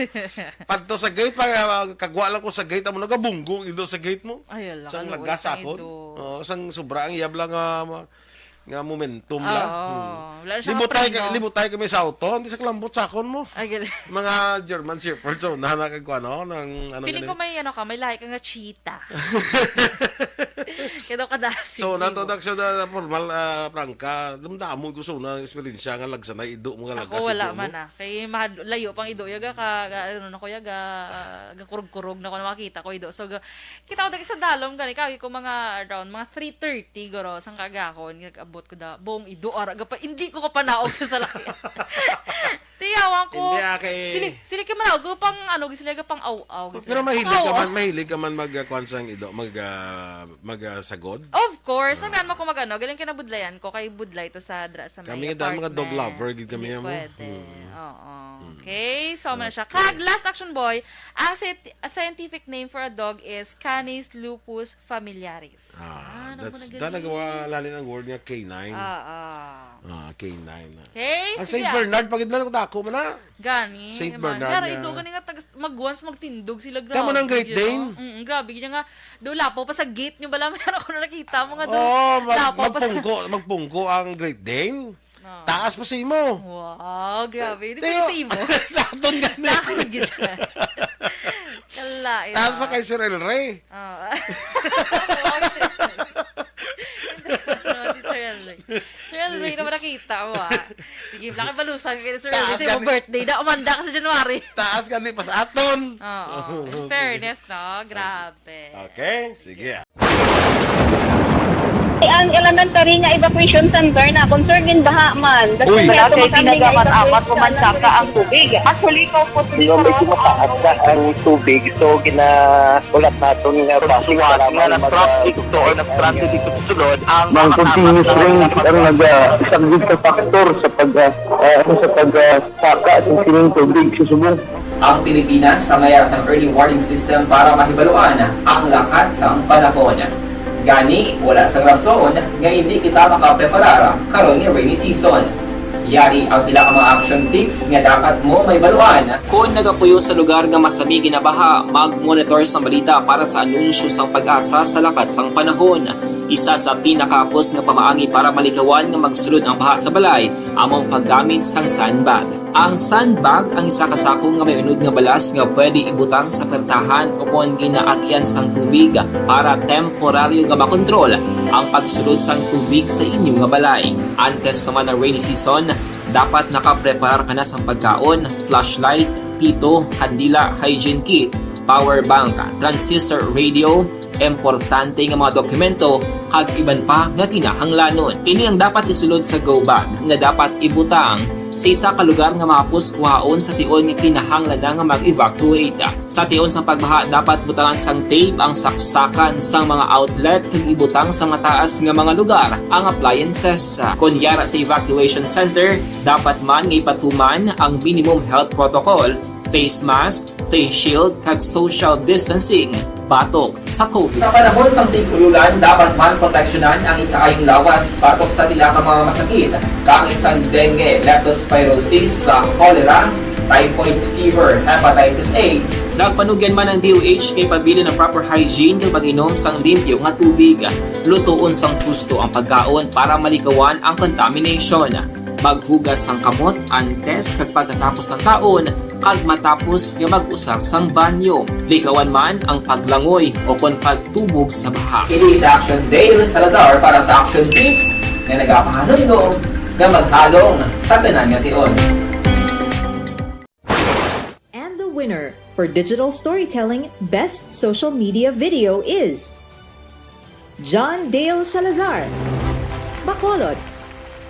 Pagto sa gate, pag, ah, kagwa lang ko sa gate, amo nagabunggo ang ido sa gate mo. Ay, ala, Sang kaluoy lagas sang akon. ido. Oo, sang sobra ang iyab lang nga ma- nga momentum lang. Oo. Hmm. Wala siya Libutay kapreno. Ka, libutay kami sa auto, hindi sa kalambot sa akon mo. Ay, gali. Mga German Shepherd, so, na nakagkuha, no? Ng, ano Feeling ko ganun. May ano ka, may lahi ka nga cheetah. Kaya daw kadasig So, simo. natudak siya na formal, ah, prangka. Damdamo ko sa una, eksperyensya nga lagsanay ido mo nga Ako lagas wala ido mo. Man ah. Kay mahal, layo pang ido yaga ka, ka ano na ko yaga, ah, gakurog-kurog na ko na makita ko ido. So ga, kita ko dagit sa dalom gani kagi ko mga around mga three thirty guro sang kagahon nag-abot ko da buong ido ara gapa hindi ko kapanaog sa salakyan. Tiyawan ko. Hindi, ah, kay- Sili, sili kay manaog ko pang ano, sili ka pang aw-aw. Pero mahilig ka Pang-aw-aw. man, mahilig ka man mag, ah, kuwan sang ido, mag, ah, mag, ah, sagod? Of course, naman mo ko mag-ano, galing kinabudlayan ko kay budlay to sa dra sa Kami may nga daan mga dog apartment. lover gid kami, Hindi amo. pwede. Hmm. Oo. Okay, so man siya. Kag last action boy, ang sci- a scientific name for a dog is Canis lupus familiaris. Ah, Ah, that's, naku, da nagaling. Nagawa lalim ang word nga K nine. Oo. Ah, K nine. Ah. Okay, Ang sige. Saint Bernard, pagid na dako man na. Gani, Saint man. Bernard Pero nga. Ito gani nga tagas, mag once magtindog sila, grabe. Tama ng Great Yun, Dane? Oh. Mm, grabe yun nga. Do lapo pa sa gate nyo bala, meron ko na nakita mga do. Oh, mag, Lapo pa sa magpungko, magpungko ang Great Dane. Oh. Taas pa sa imo. Wow, grabe. Hindi Tayo. Pwede sa imo. Sa aton gani. Sa akin gid. Kala, Taas pa kay Sir El Rey. Oo. Hindi naman si Sir Elroy. Sir Elroy naman nakita mo, ah. Sige, laki balusan kayo ni Sir Elroy. Taas Sa imo gani. Birthday na, umanda ka sa January. Taas gani pa sa aton. Oo. In fairness, no? Grabe. Okay, sige. Ang elementary nga evacuation center na concern din baha man. Uy. Wala Kaya kami nga pinaglaman evacuation apat ko man center. saka ang tubig. Actually, ikaw po Di ba medyo mataas na ang tubig, so ginahulat naton nga base Suwat para nga mag- nag-transit ito o nag-transit ito sa sulod, ang Mga nakatama continuous sa rains mga ang nag-, ah, isang good factor sa pag, ah, ah, ano, sa pag-saka sa sining tubig sa subong. Ang Pilipinas sa mayar sang early warning system para mahibaluan ang lakat sang panahon. Gani, wala sang rason nga hindi kita makapreparar karon nga rainy season. Yari ang pila ka mga action tips nga dapat mo mahibaluan. Kon nagapuyo sa lugar nga masami ginabaha, mag-monitor sang balita para sa anunsyo sang PAGASA sa lakat sang panahon. Isa sa pinakahapos nga pamaagi para malikawan nga magsulod ang baha sa balay amo ang paggamit sang sandbag. Ang sandbag ang isa ka sako nga may unod nga balas nga pwede ibutang sa pertahan o kon ginaagian sang tubig para temporaryo nga makontrol ang pagsulod sang tubig sa inyo nga balay. Antes pa man ang rainy season, dapat nakapreparar ka na sang pagkaon, flashlight, pito, kandila, hygiene kit, power bank, transistor radio, importante nga mga dokumento, kag iban pa nga kinahanglanon. Ini ang dapat isulod sa go bag nga dapat ibutang sa isa ka lugar nga mahapos kuhaon sa tion nga kinahanglan na nga mag-evacuate. Sa tion sa pagbaha, dapat butangan sang tape ang saksakan sang mga outlet kag ibutang sa mataas nga mga lugar ang appliances. Kon yara sa evacuation center, dapat man nga ipatuman ang minimum health protocol, face mask, face shield, kag social distancing batok sa COVID. Sa panahon sang tig-ululan, dapat man proteksyonan ang ikaayong lawas batok sa pila ka mga masakit, kaangay sang dengue, leptospirosis, sa cholera, typhoid fever, hepatitis A. Nagpanugyan man ang D O H kay pabilin ang proper hygiene kag pag-inom sang limpyo nga tubig. Lutoon sang husto ang pagkaon para malikawan ang contamination. Maghugas sang kamot antes kag pagkatapos sang kaon, kag matapos nga mag-usar sang banyo. Likawan man ang paglangoy o kon pagtubog sa baha. Ini si Action Dale Salazar para sa Action Tips nga nagapahanumdom nga maghalong sa tanan nga tion. And the winner for digital storytelling best social media video is John Dale Salazar, Bacolod,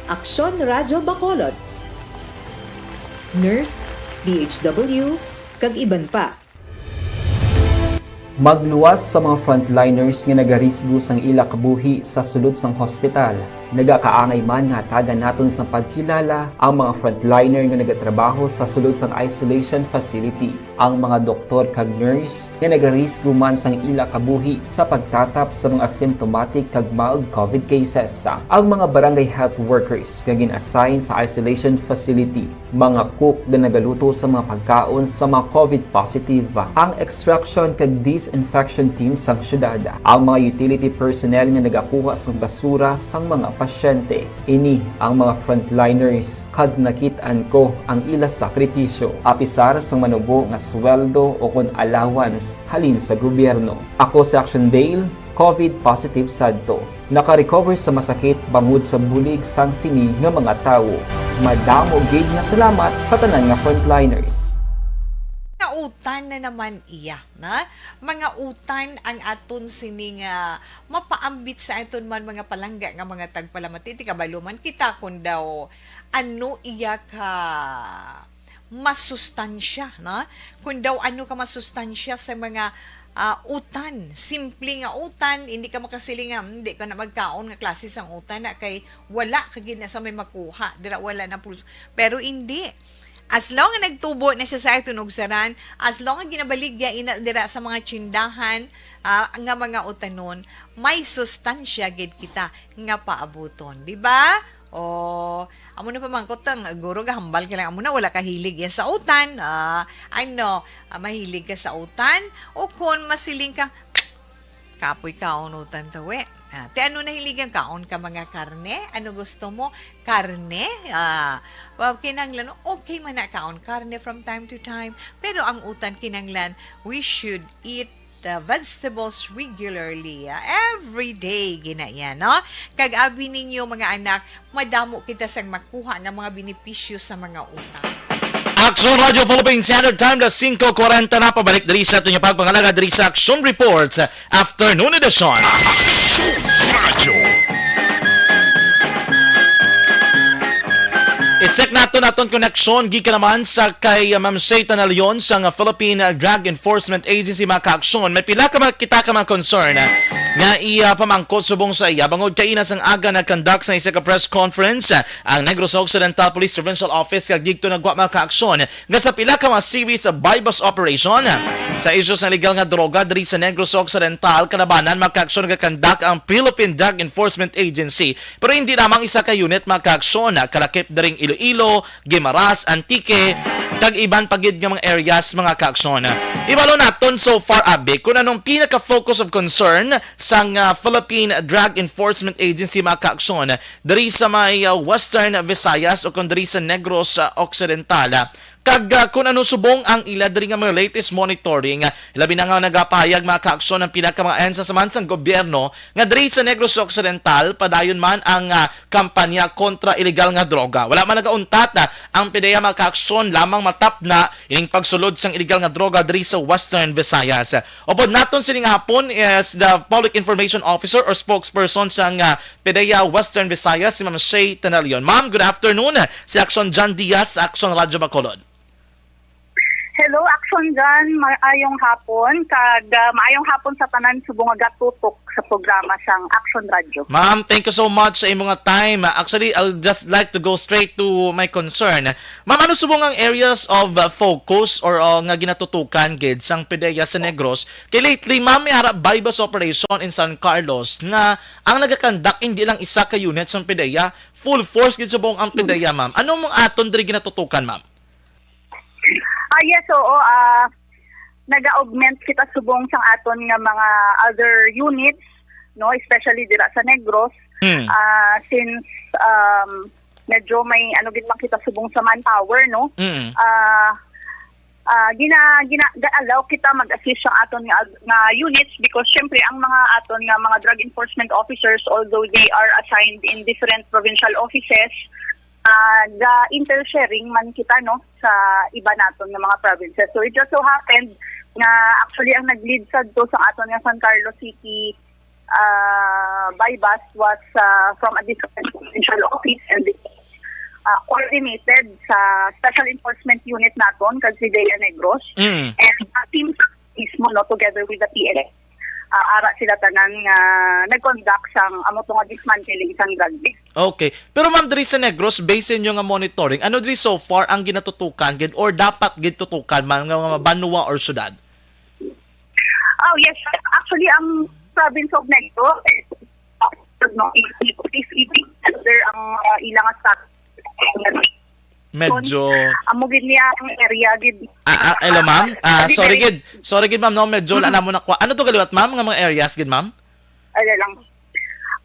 Aksyon Radyo Bacolod, Nurse, D H W, kag iban pa. Magluwas sa mga frontliners nga nagarisgo sang ila kabuhi sa sulod sang hospital. Nagakaangay man nga hatagan naton sang pagkilala ang mga frontliner nga nagatrabaho sa sulod sang isolation facility, ang mga doktor kag nurse nga nagarisgo man sang ila kabuhi sa pagtatap sa mga asymptomatic kag mild COVID cases, ang mga barangay health workers nga gin-assign sa isolation facility, mga cook nga nagaluto sa mga pagkaon sa mga COVID positive, ang extraction kag disinfection team sang syudad, ang mga utility personnel nga nagakuha sang basura sang mga pasyente. Ini ang mga frontliners, kag nakit-an ko ang ila sakripisyo, apisar sang manubo nga sweldo o kon allowance halin sa gobyerno. Ako si Action Dale, COVID positive sadto. Naka-recover sa masakit bangod sa bulig sang sini nga mga tawo. Madamo gid nga salamat sa tanan nga frontliners. Mga utan na naman iya, na? Mga utan ang aton sini nga mapaambit sa aton man mga palangga nga mga tagpalamati. Ti kabalo man kita kung daw ano iya ka masustansya, na? Kung daw ano ka masustansya sa mga ah, utan. Simple nga utan, hindi ka makasiling nga, "Hmm, di ka na magkaon nga klase sang utan na kay wala ka gid na sa may makuha, dira wala na pulos." Pero hindi. As long nga nagtubo na siya sa aton ugsaran, as long nga ginabaligya ina dira sa mga tsindahan, ah, nga mga utanon, may sustansya gid kita nga paabuton, di ba? O, amo na pamangkot ang guro, gahambal ka lang, amo na, wala ka hilig yan sa utan. Ah, ano, ah, mahilig ka sa utan? O kung masiling ka, kapoy kaon utan tawi. Ah, ti ano nahiligan, kaon ka mga karne? Ano gusto mo? Karne? Ah, well, kinanglan, okay man na kaon karne from time to time. Pero ang utan kinanglan, we should eat the vegetables regularly. Ah, every day, gina yan, no? Kag abi ninyo, mga anak, madamo kita sang makuha nga mga benepisyo sa mga utan. Aksyon Radio Philippines Standard Time, alas singko kwarenta na, pabalik diri sa aton nga pagpangalaga diri sa Aksyon Report Afternoon Edition. Radyo. I-check naton aton koneksyon gikan naman sa kay, uh, Ma'am Shay Tanalion sa nga Philippine Drug Enforcement Agency, mga kaaksyon. May pila ka mga kita ka mga concern, uh, nga iya pamangkot subong sa iya. Bangod kaina sang aga nag-conduct sa isa ka press conference, uh, ang Negros Occidental Police Provincial Office kag didto nagwa, mga kaaksyon, nga sa pila ka mga series of buy-bust operation sa isyu sa illegal nga droga diri sa Negros Occidental, kalabanan, mga kaaksyon, nagakandak ang Philippine Drug Enforcement Agency. Pero hindi lamang isa ka unit, mga kaaksyon, kalakip diring Iloilo, Guimaras, Antique, kag iban pa gid nga mga areas, mga kaaksyon. Ibalo naton so far, abi, kung anong pinaka-focus of concern sang, ah, Philippine Drug Enforcement Agency, mga kaaksyon, diri sa may, ah, Western Visayas o kung diri sa Negros, ah, Occidental. Kag, ah, kung ano subong ang ila diri nga mga latest monitoring, ah, labi na nga nagapahayag, mga kaaksyon, ang pila ka mga ahensya sa man sang gobyerno nga diri sa Negros Occidental padayon man ang, ah, kampanya kontra iligal nga droga. Wala man nagauntat, ah, ang PDEA, mga kaaksyon, lamang matapna ining pagsulod sang iligal nga droga diri sa Western Visayas. Upod naton sining hapon is the Public Information Officer or spokesperson sang, ah, PDEA Western Visayas, si Ma'am Shay Tanalion. Ma'am, good afternoon. Si Aksyon John Diaz, Aksyon Radyo Bacolod. Hello, Action John. Maayong hapon. Kag ah, maayong hapon sa tanan subong nga gatutok sa programa sang Action Radio. Ma'am, thank you so much sa imo nga time. Actually, I'll just like to go straight to my concern. Ma'am, ano subong ang areas of uh, focus or uh, nga ginatutukan gid sang PDEA sa Negros? Kay lately, ma'am, may ara buy-bust operation in San Carlos nga ang nagakandak hindi lang isa ka unit sang PDEA, full force gid subong ang PDEA, ma'am. Ano mong aton diri ginatutukan, ma'am? Ah, yes, oo. Ah, naga-augment kita subong sang aton nga mga other units, no, especially dira sa Negros. Mm. Ah, since um, medyo may ano gid man kita subong sa manpower, no? Mm. Ah, ah, gina, gina, ga-allow kita mag-assist sa aton nga, nga units because syempre ang mga aton nga mga drug enforcement officers, although they are assigned in different provincial offices, ah, ga-intersharing man kita, no, sa iba naton nga mga provinces. So it just so happened nga actually ang nag-lead sadto sa aton nga San Carlos City ah, buy-bust was ah, from a different provincial office and it was ah, coordinated sa Special Enforcement Unit naton kag si Dea Negros. Mm. And uh, team mismo no, together with the P N P. Ah, ara sila tanan nga nag-conduct sang amo to nga dismantling sang drug den. Okay. Pero ma'am, diri sa Negros, based sa inyo nga monitoring, ano diri so far ang ginatutukan gid or dapat gid tutukan man nga mga banwa or syudad? Oh, yes. Actually, ang province of Negros, no, if, if, if, if under ang, ah, ilang status. Medyo Amo gid niya ang area gid. Ah, ah, hello, ma'am. Ah, Di sorry very gid. Sorry gid, ma'am, no. Medyo wala Mm. na mo nakuha. Ano to galiwat, ma'am, nga mga areas gid, ma'am? Ano lang.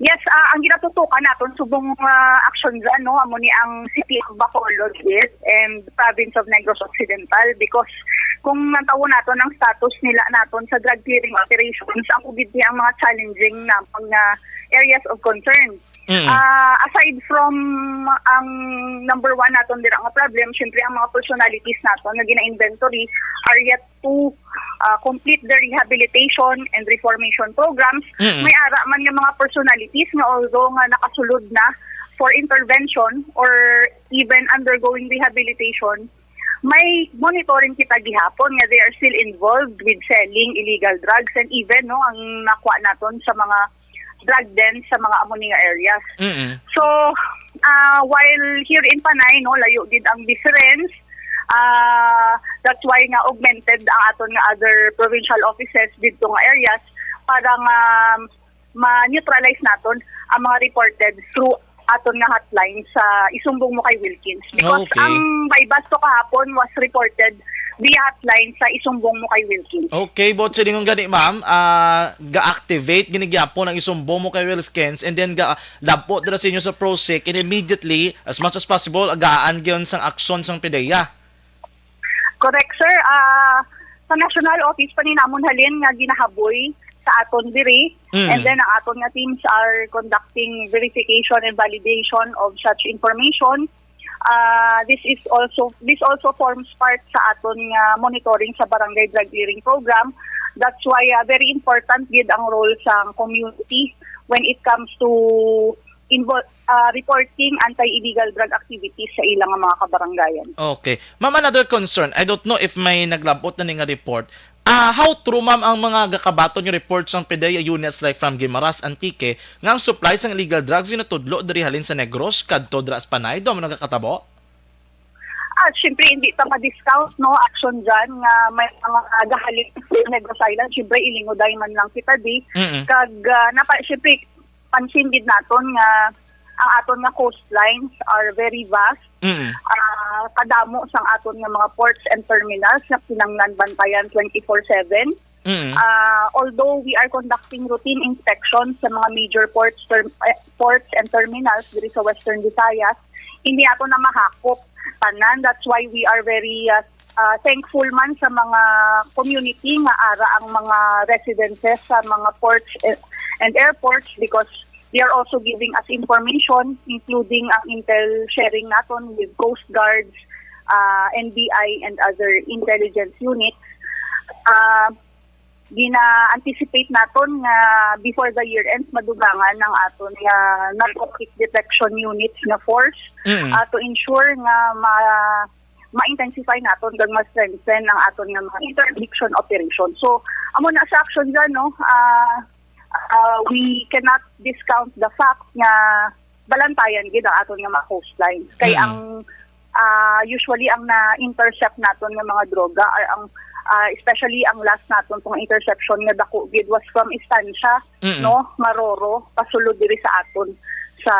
Yes, ah, ang ginatutukan naton subong, ah, action dyan, no, amo ni ang City of Bacolod is and Province of Negros Occidental, because kung natawo naton ang status nila naton sa drug clearing operations, ang ugid niya ang mga challenging na mga areas of concern. Mm. Ah, aside from ang number one naton dira nga problem, syempre ang mga personalities naton nga gina-inventory are yet to, ah, complete their rehabilitation and reformation programs. Mm. May ara man nga mga personalities nga, although nga nakasulod na for intervention or even undergoing rehabilitation, may monitoring kita gihapon nga they are still involved with selling illegal drugs, and even, no, ang nakuha naton sa mga drug den sa mga amo ni nga areas. Mm-mm. So, ah, while here in Panay, no, layo gid ang difference. Ah, that's why nga augmented ang aton nga other provincial offices didto nga areas para nga ma-neutralize naton ang mga reported through aton nga hotline sa Isumbong Mo Kay Wilkins. Because Okay. ang buy-bust to kahapon was reported via hotline sa Isumbong Mo Kay Wilkins. Okay, but silingon gani, ma'am, ah, ga-activate gini gyapon ang Isumbong Mo Kay Wilkins, and then ga labot dira sa inyo sa PROSIC, and immediately, as much as possible, agaan gyud sang aksyon sang PDEA. Correct, sir. Ah, sa national office pa ni namon halin nga ginahaboy sa aton diri. Mm. And then ang aton nga teams are conducting verification and validation of such information. Ah, this is also, this also forms part sa aton nga monitoring sa Barangay Drug Clearing Program. That's why, ah, very important gid ang role sa community when it comes to invol-, ah, reporting anti-illegal drug activities sa ilang mga kabarangayan. Okay. Ma'am, another concern. I don't know if may naglabot na ni nga report. Ah, how true, ma'am, ang mga gakabaton nga report sang PDEA units like from Guimaras, Antique, nga ang supply sang illegal drugs ginatudlo diri halin sa Negros kadto dira sa Panay? Daw mo nagakatabo? Ah, syempre, hindi ta ma-discount, no, action dyan nga may mga gahalin sa Negros Island. Syempre, ilinguday man lang kita di. Mm-mm. Kag, ah, napa-, syempre, pansin gid naton nga ang aton nga coastlines are very vast. Mm. Ah, kadamo sang aton nga mga ports and terminals nga kinahanglan bantayan twenty-four seven. Mm. Ah, although we are conducting routine inspections sa mga major ports, term-, eh, ports and terminals diri sa Western Visayas, hindi ato na mahakop tanan. That's why we are very, ah, ah, thankful man sa mga community nga ara ang mga residences sa mga ports, eh, and airports, because they are also giving us information, including ang intel sharing naton with Coast Guards, ah, N B I, and other intelligence units. Ah, gina-anticipate naton nga before the year ends, madugangan ang aton nga narcotic detection units nga force, Mm. ah, to ensure nga ma-, ma-intensify naton kag ma-strengthen ang aton nga mga interdiction operation. So, amo na sa action dyan, no? Ah, ah, we cannot discount the fact nga balantayan gid ang aton nga mga coastlines. Kay Mm. ang, ah, usually ang na-intercept naton nga mga droga are ang, ah, especially ang last naton nga interception nga dako gid was from Estancia, Mm. no, nga Roro, pasulod diri sa aton sa,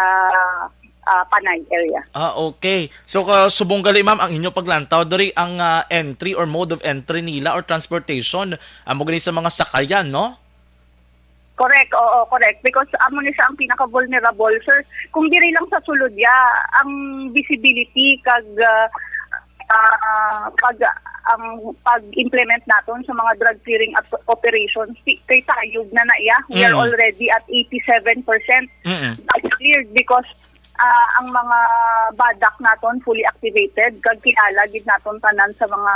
ah, Panay area. Ah, okay. So, ka-, subong gali, ma'am, ang inyo paglantaw diri ang, ah, entry or mode of entry nila or transportation, amo gani sa mga sakayan, no? Correct, oo, correct. Because amo ni siya ang pinaka-vulnerable, sir. Kung diri lang sa sulod ya, ang visibility kag, ah, ah, pag, ang pag-implement naton sa mga drug clearing op-, operations, ti-, kay tayog na na iya. We are Mm. already at eighty-seven percent. Mm-mm. That's cleared because, ah, ang mga badak naton fully activated, kag kilala gid naton tanan sa mga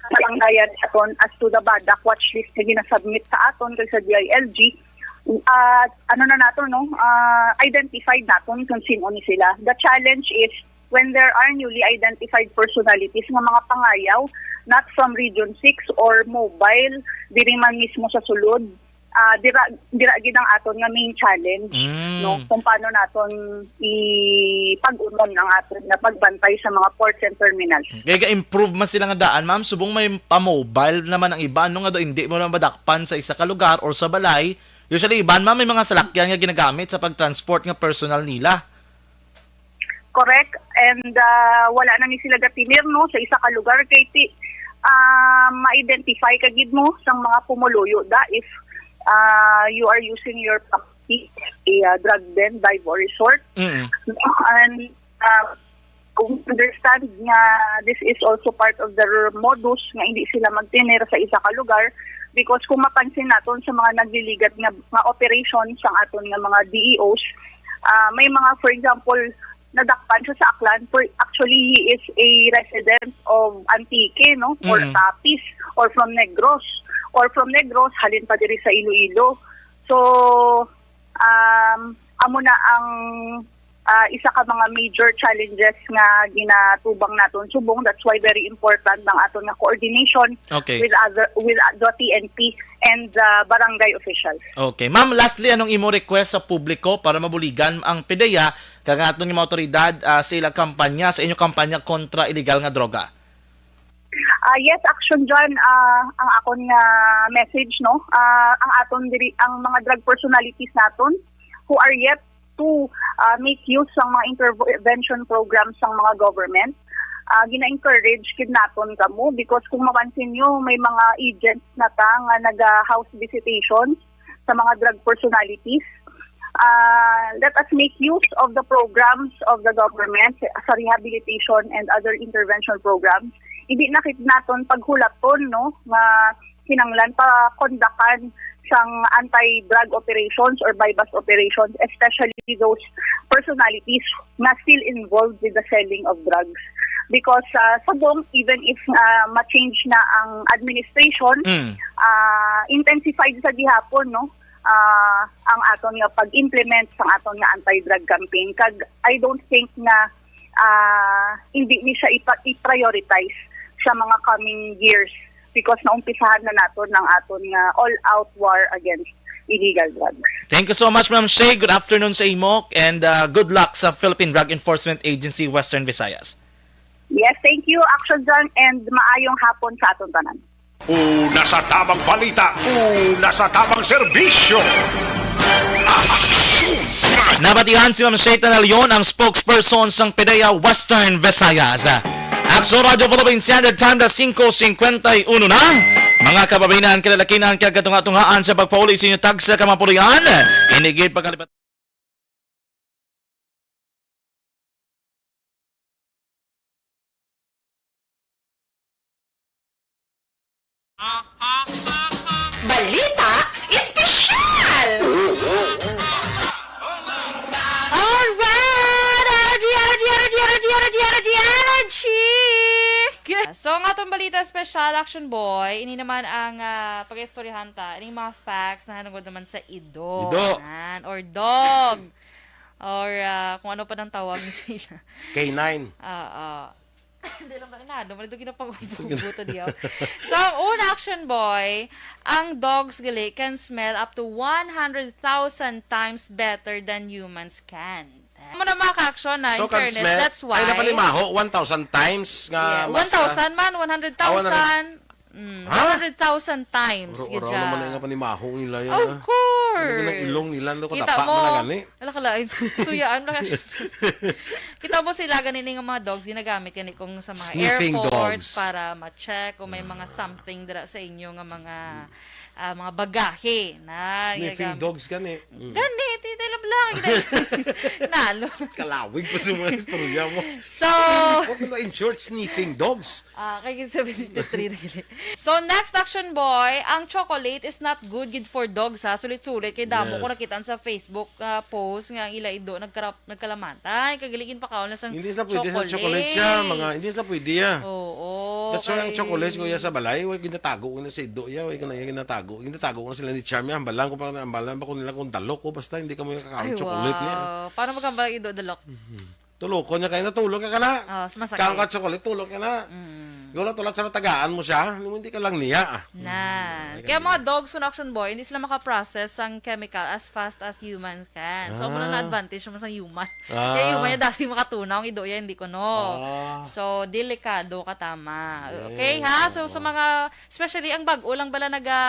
kalangayan naton as to the badak watch list nga ginasubmit sa aton kag sa D I L G. Ah, ano na nato, no? Ah, identified naton kung sino ni sila. The challenge is when there are newly identified personalities nga mga pangayaw, not from Region six or mobile, diri man mismo sa sulod, ah, dira, dira gid ang aton nga main challenge, Mm. no? Kung paano naton ipag-unon ang aton nga pagbantay sa mga ports and terminals. Kaya ga-improve man sila nga daan, ma'am, subong may pa-mobile naman ang iba, ano nga daw hindi mo naman madakpan sa isa ka lugar or sa balay. Usually, iban, ma'am, may mga salakyan nga ginagamit sa pag-transport nga personal nila. Correct. And, ah, wala na ni sila gatinir, no, sa isa ka lugar kay ti, ah, ma-identify ka gid mo sang mga pumuluyo da if, ah, you are using your property, a, ah, drug den, dive or resort. Mm. And, ah, kung understand nga this is also part of their modus nga hindi sila magtinir sa isa ka lugar, because kung mapansin naton sa mga nagliligat nga, nga operation sang aton nga mga D E Os, ah, may mga, for example, nadakpan siya sa Aklan, for actually he is a resident of Antique, no? Or Mm. Capiz, or from Negros, or from Negros halin pa diri sa Iloilo. So, um, amo na ang, ah, isa ka mga major challenges nga ginatubang naton subong. That's why very important ang aton nga coordination Okay. with other, with the T N P and the barangay officials. Okay. Ma'am, lastly, anong imo request sa publiko para mabuligan ang PDEA kag aton nga mga awtoridad, ah, sa ilang kampanya, sa inyong kampanya kontra illegal nga droga? Ah, yes, Action John, ah, ang akon nga message, no, ah, ang aton diri, ang mga drug personalities naton who are yet to, ah, make use sang mga intervention programs sang mga government, ah, gina-encourage gid naton kamo because kung mapansin nyo, may mga agents na ta nga naga-house visitations sa mga drug personalities. Ah, let us make use of the programs of the government sa rehabilitation and other intervention programs. Hindi na kit-, naton paghulaton, no, nga kinanglan pa kondakan sang anti-drug operations or buy-bust operations, especially those personalities na still involved with the selling of drugs. Because, ah, subong, even if, ah, ma-change na ang administration, Mm. ah, intensified sa gihapon, no? Ah, ang aton nga pag-implement sang aton nga anti-drug campaign. Kag I don't think na, ah, hindi ni siya ipa-, i-prioritize sa mga coming years because naumpisahan na naton ang aton nga all-out war against illegal drugs. Thank you so much, Ma'am Shay. Good afternoon sa imo and, uh, good luck sa Philippine Drug Enforcement Agency Western Visayas. Yes, thank you, Action John, and maayong hapon sa aton tanan. Una sa tamang balita, una sa tamang serbisyo. Action! Nabatian si Ma'am Shay Tanalion, ang spokesperson sang PDEA Western Visayas. Action Radio Philippines Standard Time na singko singkwenta y uno na. Mga kababayan, kalalakinan, kag katunga-tungaan sa pagpauli sa inyo tagsa ka mga puloy-an. Ini gid pagkalipat. Balita Espesyal! Alright! Energy, energy, energy, energy, energy, energy, energy! So, ang atong balita espesyal, Action Boy, ini naman ang, ah, pag-istoryahan ta, ining mga facts nahanungod naman sa ido. Ido. Yan, or dog. Or, ah, kung ano pa nang tawag niyo sila. K nine. Oo. Hindi lang pala, nado, malito ginapag-ubuto diyaw. So, ang una, Action Boy, ang dogs gali can smell up to one hundred thousand times better than humans can. Amo na, mga ka-action, na, So, in can fairness, smell. That's why. Ay, napanimaho, one thousand times nga Yeah, mas, ah, one thousand man, one hundred thousand. Ah, one hundred. Mm, Ha? one hundred thousand times, Uraw-uraw gid naman siya. Nga panimaho nila yan, Of ah. Course. Ano ba ng ilong nila? Ano ko, Kita tapa mo, man na gani? Ala ka lain. Suyaan na ka siya. Kita mo sila gani nga mga dogs, ginagamit gani kung sa mga Sniffing airport dogs. Para ma-check kung may mga something dira sa inyo nga mga, ah, mga bagahe na Sniffing ginagamit. Dogs gani. Mm. Gani, titay lang lang. Nalo. Kalawig pa sa mga istorya mo. So, What, in short, sniffing dogs? Ah, kay seventy-three na gid. So, next, Action Boy, ang chocolate is not good gid for dogs, ha. Sulit-sulit kay damo ko Yes. Nakitaan sa Facebook, ah, post nga ang ila ido nagkara-, nagkalamantay, kag gali ginpakaon na sang Hindi sila pwede sa chocolate siya, chocolate. Mga, hindi sila pwede, ah. Oo, That's why ang kay chocolate, kuya, sa balay, way ginatago ko na sa ido, ya, way ko na ginatago. Ginatago ko na sila ni Charm, ya, hambalan ko pa, hambalan pa ko nila kung dalok ko, basta hindi ka mo yung kakaon Ay, chocolate niya. Wow. Paano magkambal ang ido, dalok? Mhm. Tulokon niya kayo na, tulok ka na. Oh, masakit. Kang ka chocolate, tulok ka na. Mm. Gula tulat sa tagaan mo siya, hindi mo, hindi ka lang niya. Na. Mm, kaya mga dogs, kun Action Boy, hindi sila makaprocess ang chemical as fast as human can. So, muna na Ah. advantage naman sa human. Ah. Kaya human niya, dasi makatunaw, ang ido niya, hindi ko, no. Ah. So, delikado ka, tama. Okay, ha? So, sa mga, especially ang bag-o lang bala naga,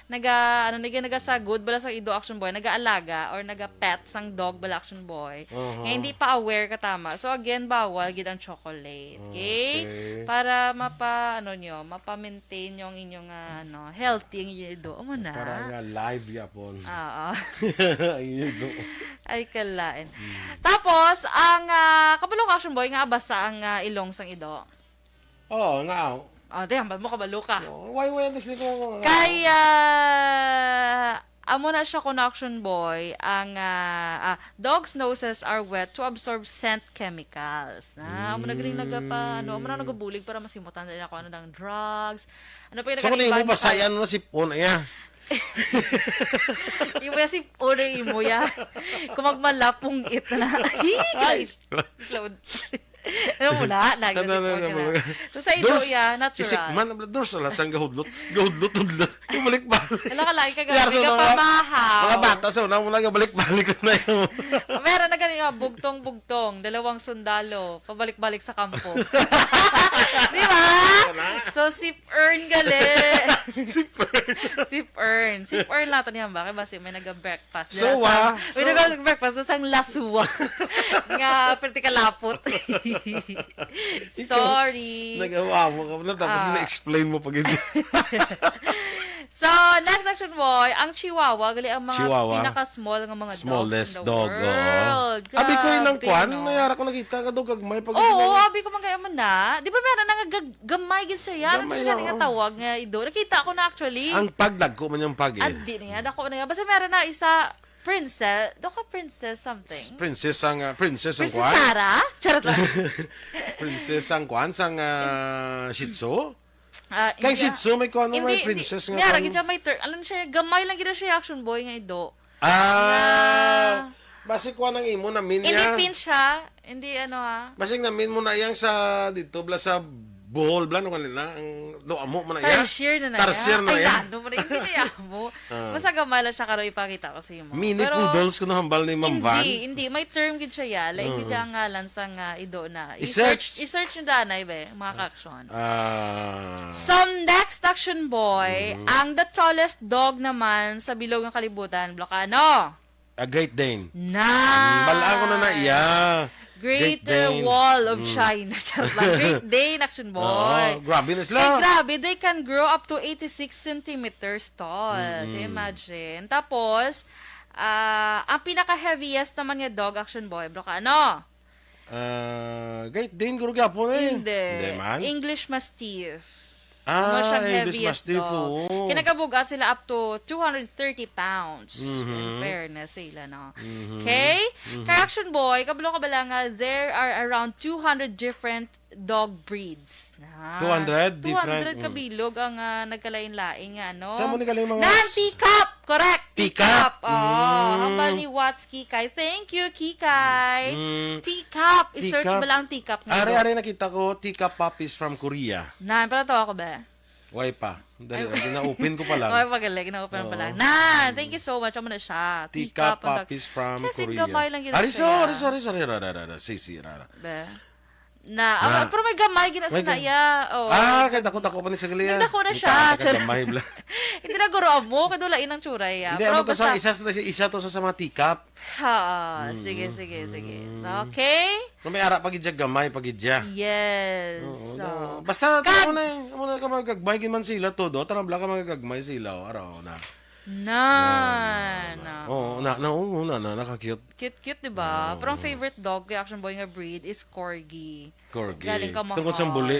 naga, ano, naga, nagasagod bala sa ido, Action Boy, nagaalaga or naga-pet sang dog bala, Action Boy. Uh-huh. Nga hindi pa aware ka, tama. So, again, bawal gid ang chocolate. Okay? Okay. Para mapa, ano nyo, mapa-maintain nyo ang inyong, ah, ano, healthy ang inyong ido. Amo na. Para nga live yapon. Oo. Ang ido. Ay, kalain. Hmm. Tapos, ang, ah, kabalo ka, Action Boy, nga abasa ang, ah, ilong sang ido. Oo, nga. Oh, di, hambal mo, kabalo ka. Oo, why, why, this little, uh, Kaya, amo na siya, kun Action Boy, ang, ah, ah, dogs' noses are wet to absorb scent chemicals. Ah, amo na galing nagapa-, ano, amo na nagabulig para masimutan nila kung ano nang drugs. Ano pa yung So, kung nagaliban imo na basayan kayo? Mo na si Pon, iya. Imo ya si Pon, imo ya. Kung magmalapong it na. Ay! Ay! Cloud. Ano mo na? Nag-, Ano, ano, nag-, ano, nag-, ano. So, sa ido Durs, ya, natural. Isikman, ang Durs, wala sang gahudlot. Gahudlot, hudlot. Yung balik-balik. Wala ka lagi ka Yar, gabay so, ka mga, pamahaw. Mga bata, so, na mo lang yung balik-balik na yun. Meron na ganun nga, bugtong-bugtong, dalawang sundalo, pabalik-balik sa kampo. Di ba? Wala. So, sip-earn gali. Sip-earn. Sip-earn. Sip-earn nato niyan ba? Kaya basi may nag-breakfast. So, Dira sa, ah, may so nag-breakfast sa sang laswa. Nga, pwerte ka lapot. Ikaw, Sorry. Nag-awa mo ka na, tapos Ah. gina-explain mo pa gid. So, next, Action Boy, ang Chihuahua, gali ang mga Chihuahua. Pinaka-small nga mga dogs Smallest in the dog, oo. world. Abi ko yun ang Grabe, kwan, no? Nayara ko nakita ka daw, gagmay pag Oo, gagmay. Abi ko man kaya man na. Di ba meron na nga gag-, gamay gid siya yan? Gamay Ano siya na, nga oo. Tawag nga ido? Nakita ko na actually. Ang pag, dagko man yung pag, eh. Andi na yan, dako na yan. Basta meron na isa, princess, do ka princess something? Princess ang, ah, princess ang Princess kwan? Sarah? Charot lang. Princess ang kwan, sang, ah, Shih Tzu? Ah, Kay hindi, Shih Tzu, may kuwan mo, hindi, may princess hindi. nga Niya, kuwan. Lagi siya may ter-, ano siya, gamay lang gid siya, Action Boy nga ido. Ah, Nga basi kuwan ang imo na min Hindi niya. Pin siya, hindi ano ha. Basig namin mo na yang sa dito, bla sa Bohol, bla, no, kanina, ang do amo mo na iya. Tarsier na na Tarsier iya. Na Ay, iya. Ano mo na, hindi na iya mo. Ah. Basta gamay lang siya karon ipakita ko sa imo. Mini Pero poodles kuno hambal ni Ma'am Van. Hindi, hindi. May term gid siya, ya. Lain gid Mm. ang ngalan sa nga ido na. I-search. I-search, i-search yung danay, be, mga ka-action. Ah. So, next, Action Boy, Mm. ang the tallest dog naman sa bilog nga kalibutan, Blocano. A Great Dane. Na. Mm, bal-an ko na na iya. Great Great, uh, Dane. Wall of Mm. China. Charot lang. Great Dane, Action Boy. Oo, grabe na sila. Eh, grabe, they can grow up to eighty-six centimeters tall. Mm-mm. Can you imagine? Tapos, ah, ang pinaka-heaviest naman nga dog, Action Boy, bro, ka, ano? Ah, Great Dane, guro gyapon eh. Hindi. Hindi man? English Mastiff. Ah, Mas siyang English heaviest Mastiff, dog. Oo. Kinakabugat sila up to two hundred thirty pounds. Mhm. In fairness sila, no? Mhm. Okay? Mhm. Kay Action Boy, kabalo ka bala nga there are around two hundred different dog breeds. Ah, two hundred different, two hundred mm. Kabilog ang, ah, nagkalain-lain nga, no? Tama ni galing mga Nan, teacup! Correct! Teacup! Teacup! Oh, Mm. Hambal ni Watts Kikay. Thank you, Kikay! Mm. Teacup! I-search Teacup. Mo lang teacup nga Are, ido. Are, nakita ko, teacup puppies from Korea. Nan, pala to ako ba? Why pa? Dali, Ay, na-open ko pa lang. Why pa galing? Na-open pa lang. Oo. Nan, thank you so much. Amo na siya. Teacup Teacup ang tag-, puppies from Kasi Korea. Gamay lang yun Ari, siya. Sorry, sorry, sorry. Ra, ra, ra, ra. Si, si, ra, ra. Be. Na, Na. Ah, pero may gamay gina sa May gam- naya. Oh. Ah, kay dako-dako pa ni sa gali, ah. Nagdako na May siya. Tama ka, gamay bla. Hindi na guro amo, kay dulain ang tsuray, ah. Hindi, Pero amo to sa basta isa, isa to sa, sa mga teacup. Ha, Mm. Sige, sige, sige. Mm. Okay? Pero may ara pa gid siya, gamay pa gid siya. Yes. Oo, So, no. Basta, Kad- amo na, amo na ka magagmay gid man sila todo. Tara, bla ka magagmay sila, oh, araw na. Na, Na, na, na. na. Oo, na, na, oo, na, na, naka-cute. Cute, cute, di ba? Oo. Pero ang favorite dog kay Action Boy nga breed is Corgi. Corgi. Galing ka Tungkol sa mahal. Buli.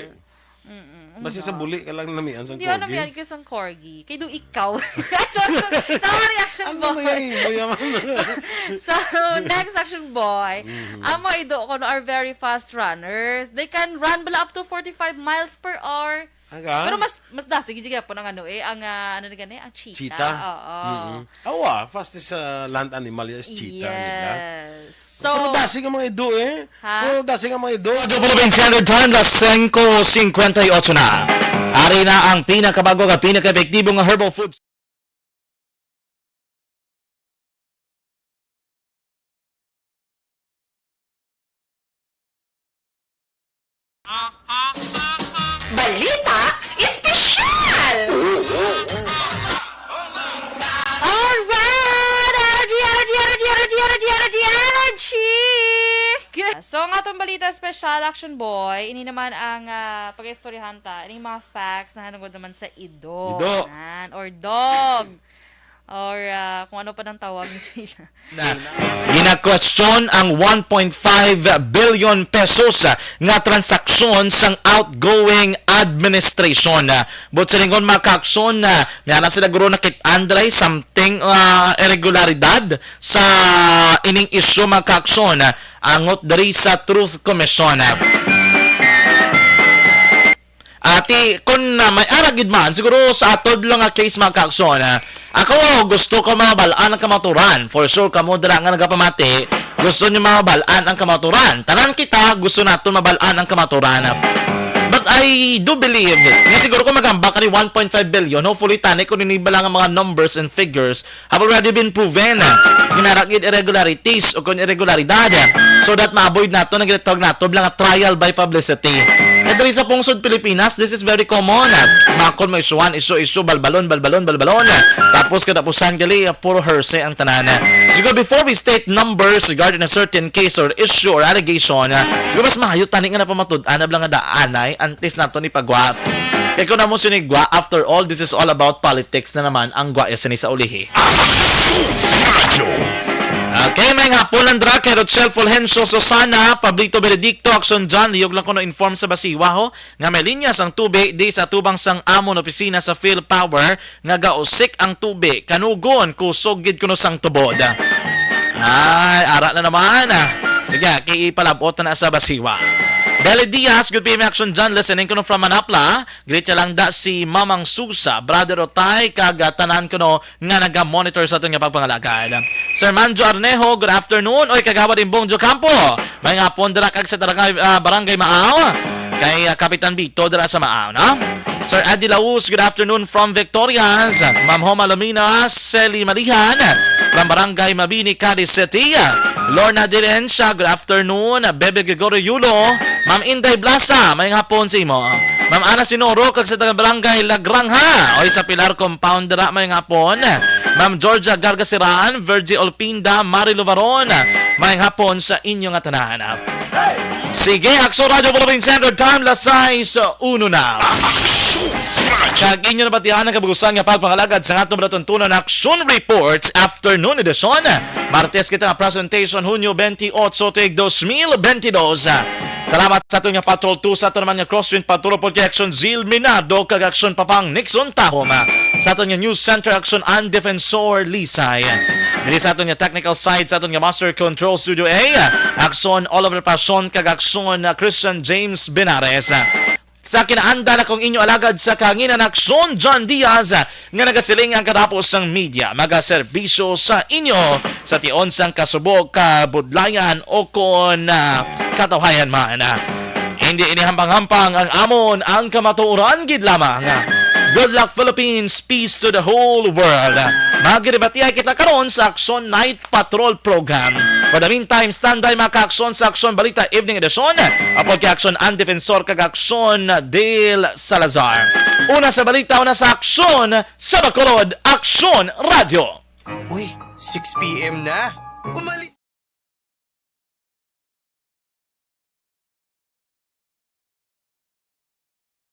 Mm-mm. Basta sa Ano? Buli ka lang namian sa Hindi, ano, Corgi. Namian ko sa Corgi. Kay do ikaw. Sorry, sorry, sorry, Action Ano Boy. na yan, Boy, yaman? So, so, next, Action Boy. Mhm. Ang mga ido ko, no, are very fast runners. They can run bala up to forty-five miles per hour. Aga? Pero mas, mas dasi gid gyapon ang ano eh, ang, ah, ano na gani, ang cheetah. Cheetah? Oo. Mm-mm. Awa, fastest sa land animal is cheetah, di ba? Yes. So, pero dasi nga mga ido eh. Ha? Pero dasi nga mga ido. Radyo Philippine Standard Time, las singko cincuenta y ocho na. Ari na ang pinakabago nga pinaka-epektibo nga herbal food. Balita Espesyal! Alright! Energy, energy, energy, energy, energy, energy, energy! So, ang atong balita espesyal, Action Boy, ini naman ang, ah, pag-istoryahan ta, ining mga facts na hanungod naman sa ido. Ido. Yan, or dog. Or, ah, kung ano pa nang tawag niyo sila. Na gina-question ang one point five billion pesos, ah, nga transaksyon sang outgoing administration. Ah, but silingon, mga kaakson, ah, may ana sila guro nakit-an diri something, ah, irregularidad sa ining isyu, mga kaakson, ah, angot diri sa Truth Commission. Ah, Ati, kung na may ara gid man, siguro sa atod lang nga case, mga kaakson, ah, ako, gusto ko mabal-an ang kamaturan. For sure, kamo dira nga nagapamati, gusto niyo mabal-an ang kamaturan. Tanan kita, gusto naton mabal-an ang kamaturan. But I do believe nga siguro kung magamba kani one point five billion, hopefully, tani kung ini bala nga mga numbers and figures, have already been proven. Kung may ara gid irregularities o kung irregularidad, so that ma-avoid nato, nagitawag nato lang nga trial by publicity. Kaya diri sa pungsod Pilipinas, this is very common. Makon mo isuhan, isu-isu, balbalon, balbalon, balbalon. Tapos katapusan gali, puro hearsay ang tanan. Siguro before we state numbers regarding a certain case or issue or allegation, siguro mas maayo tani nga napamatud-an na lang nga daanay, antes nato ni pagwa. Kay kung amo sinigwa, after all, this is all about politics na naman ang gwa sini sa ulihi. Action Radyo. Okay, may hapon, Andra, kay Rochelle Fulgencio Susana, Pablito Benedicto, Action John, liyog lang ko no inform sa basiwa ho, nga may linya sang tubi di sa tubang sang amon opisina sa PhilPower nga gausik ang tubi, kanugon, kusog gid kuno sang tubod. Ay, ara na naman, ah. Sige, kay ipalabot na sa basiwa. Belly Diaz, good P M Action John, listening kuno from Manapla. Greet siya lang da si Mamang Susa, Brother Otay, kag, ah, tanan kuno nga naga-monitor sa aton nga pagpangalagad. Sir Manjo Arnejo, good afternoon. Oy, Kagawad Imbong Jocampo, may nga hapon dira kag sa barangay, ah, Barangay Maaw. Kay, ah, Kapitan Bito dira sa Maaw, no? Sir Adi Laus, good afternoon from Victorias. Ma'am Homa Lumina, Sally Malihan, from Barangay Mabini, Cadiz City. Lorna Direncia, good afternoon. Bebe Gregorio Yulo, Ma'am Inday Blasa, may nga hapon sa imo. Ma'am Ana Sinoro, kag sa taga Barangay Lagrangha, oy, sa Pilar Compound dira, may nga hapon. Ma'am Georgia Gargasiran, Virgie Olpinda, Mari Luvaron, may nga hapon sa inyo nga tanan. Sige, Action Radyo Philippine Standard Time, las sais uno na. Action Radyo. Kag inyo nabatian ang kabugusan nga pagpangalagad sa atong palatuntunan Action Reports Afternoon Edition. Martes kita nga presentation, Hunyo twenty-eight, tuig dos mil bentidós. Salamat sa aton nga Patrol two, sa aton naman nga Crosswind Patrol, Paul Jackson, Zil Minado, kag Action Papang Nixon Tahom. Sa aton nga News Center, Action An Defensor Lisay. Diri sa aton nga technical side, sa aton nga Master Control Studio A, Action Oliver Pason, kag Action, uh, Christian James Benares. Sa kinaandan, akong inyo alagad sa kahanginan, Action John Diaz, nga nagasiling ang katapos sang media magaserbisyo sa inyo sa tion sang kasubo, kabudlayan, o kon, ah, katawhayan man. Hindi ini hampang-hampang ang amon, ang kamatuoran gid lamang. Good luck, Philippines. Peace to the whole world. Magdebatihay kita karon sa Action Night Patrol Program. For the meantime, standby, mga ka-aksyon, sa Aksyon Balita Evening Edition, apod kay Aksyon An Defensor kag Aksyon Dale Salazar. Una sa balita, una sa aksyon, sa Bacolod, Aksyon Radyo. Uy, six P M na. Umalis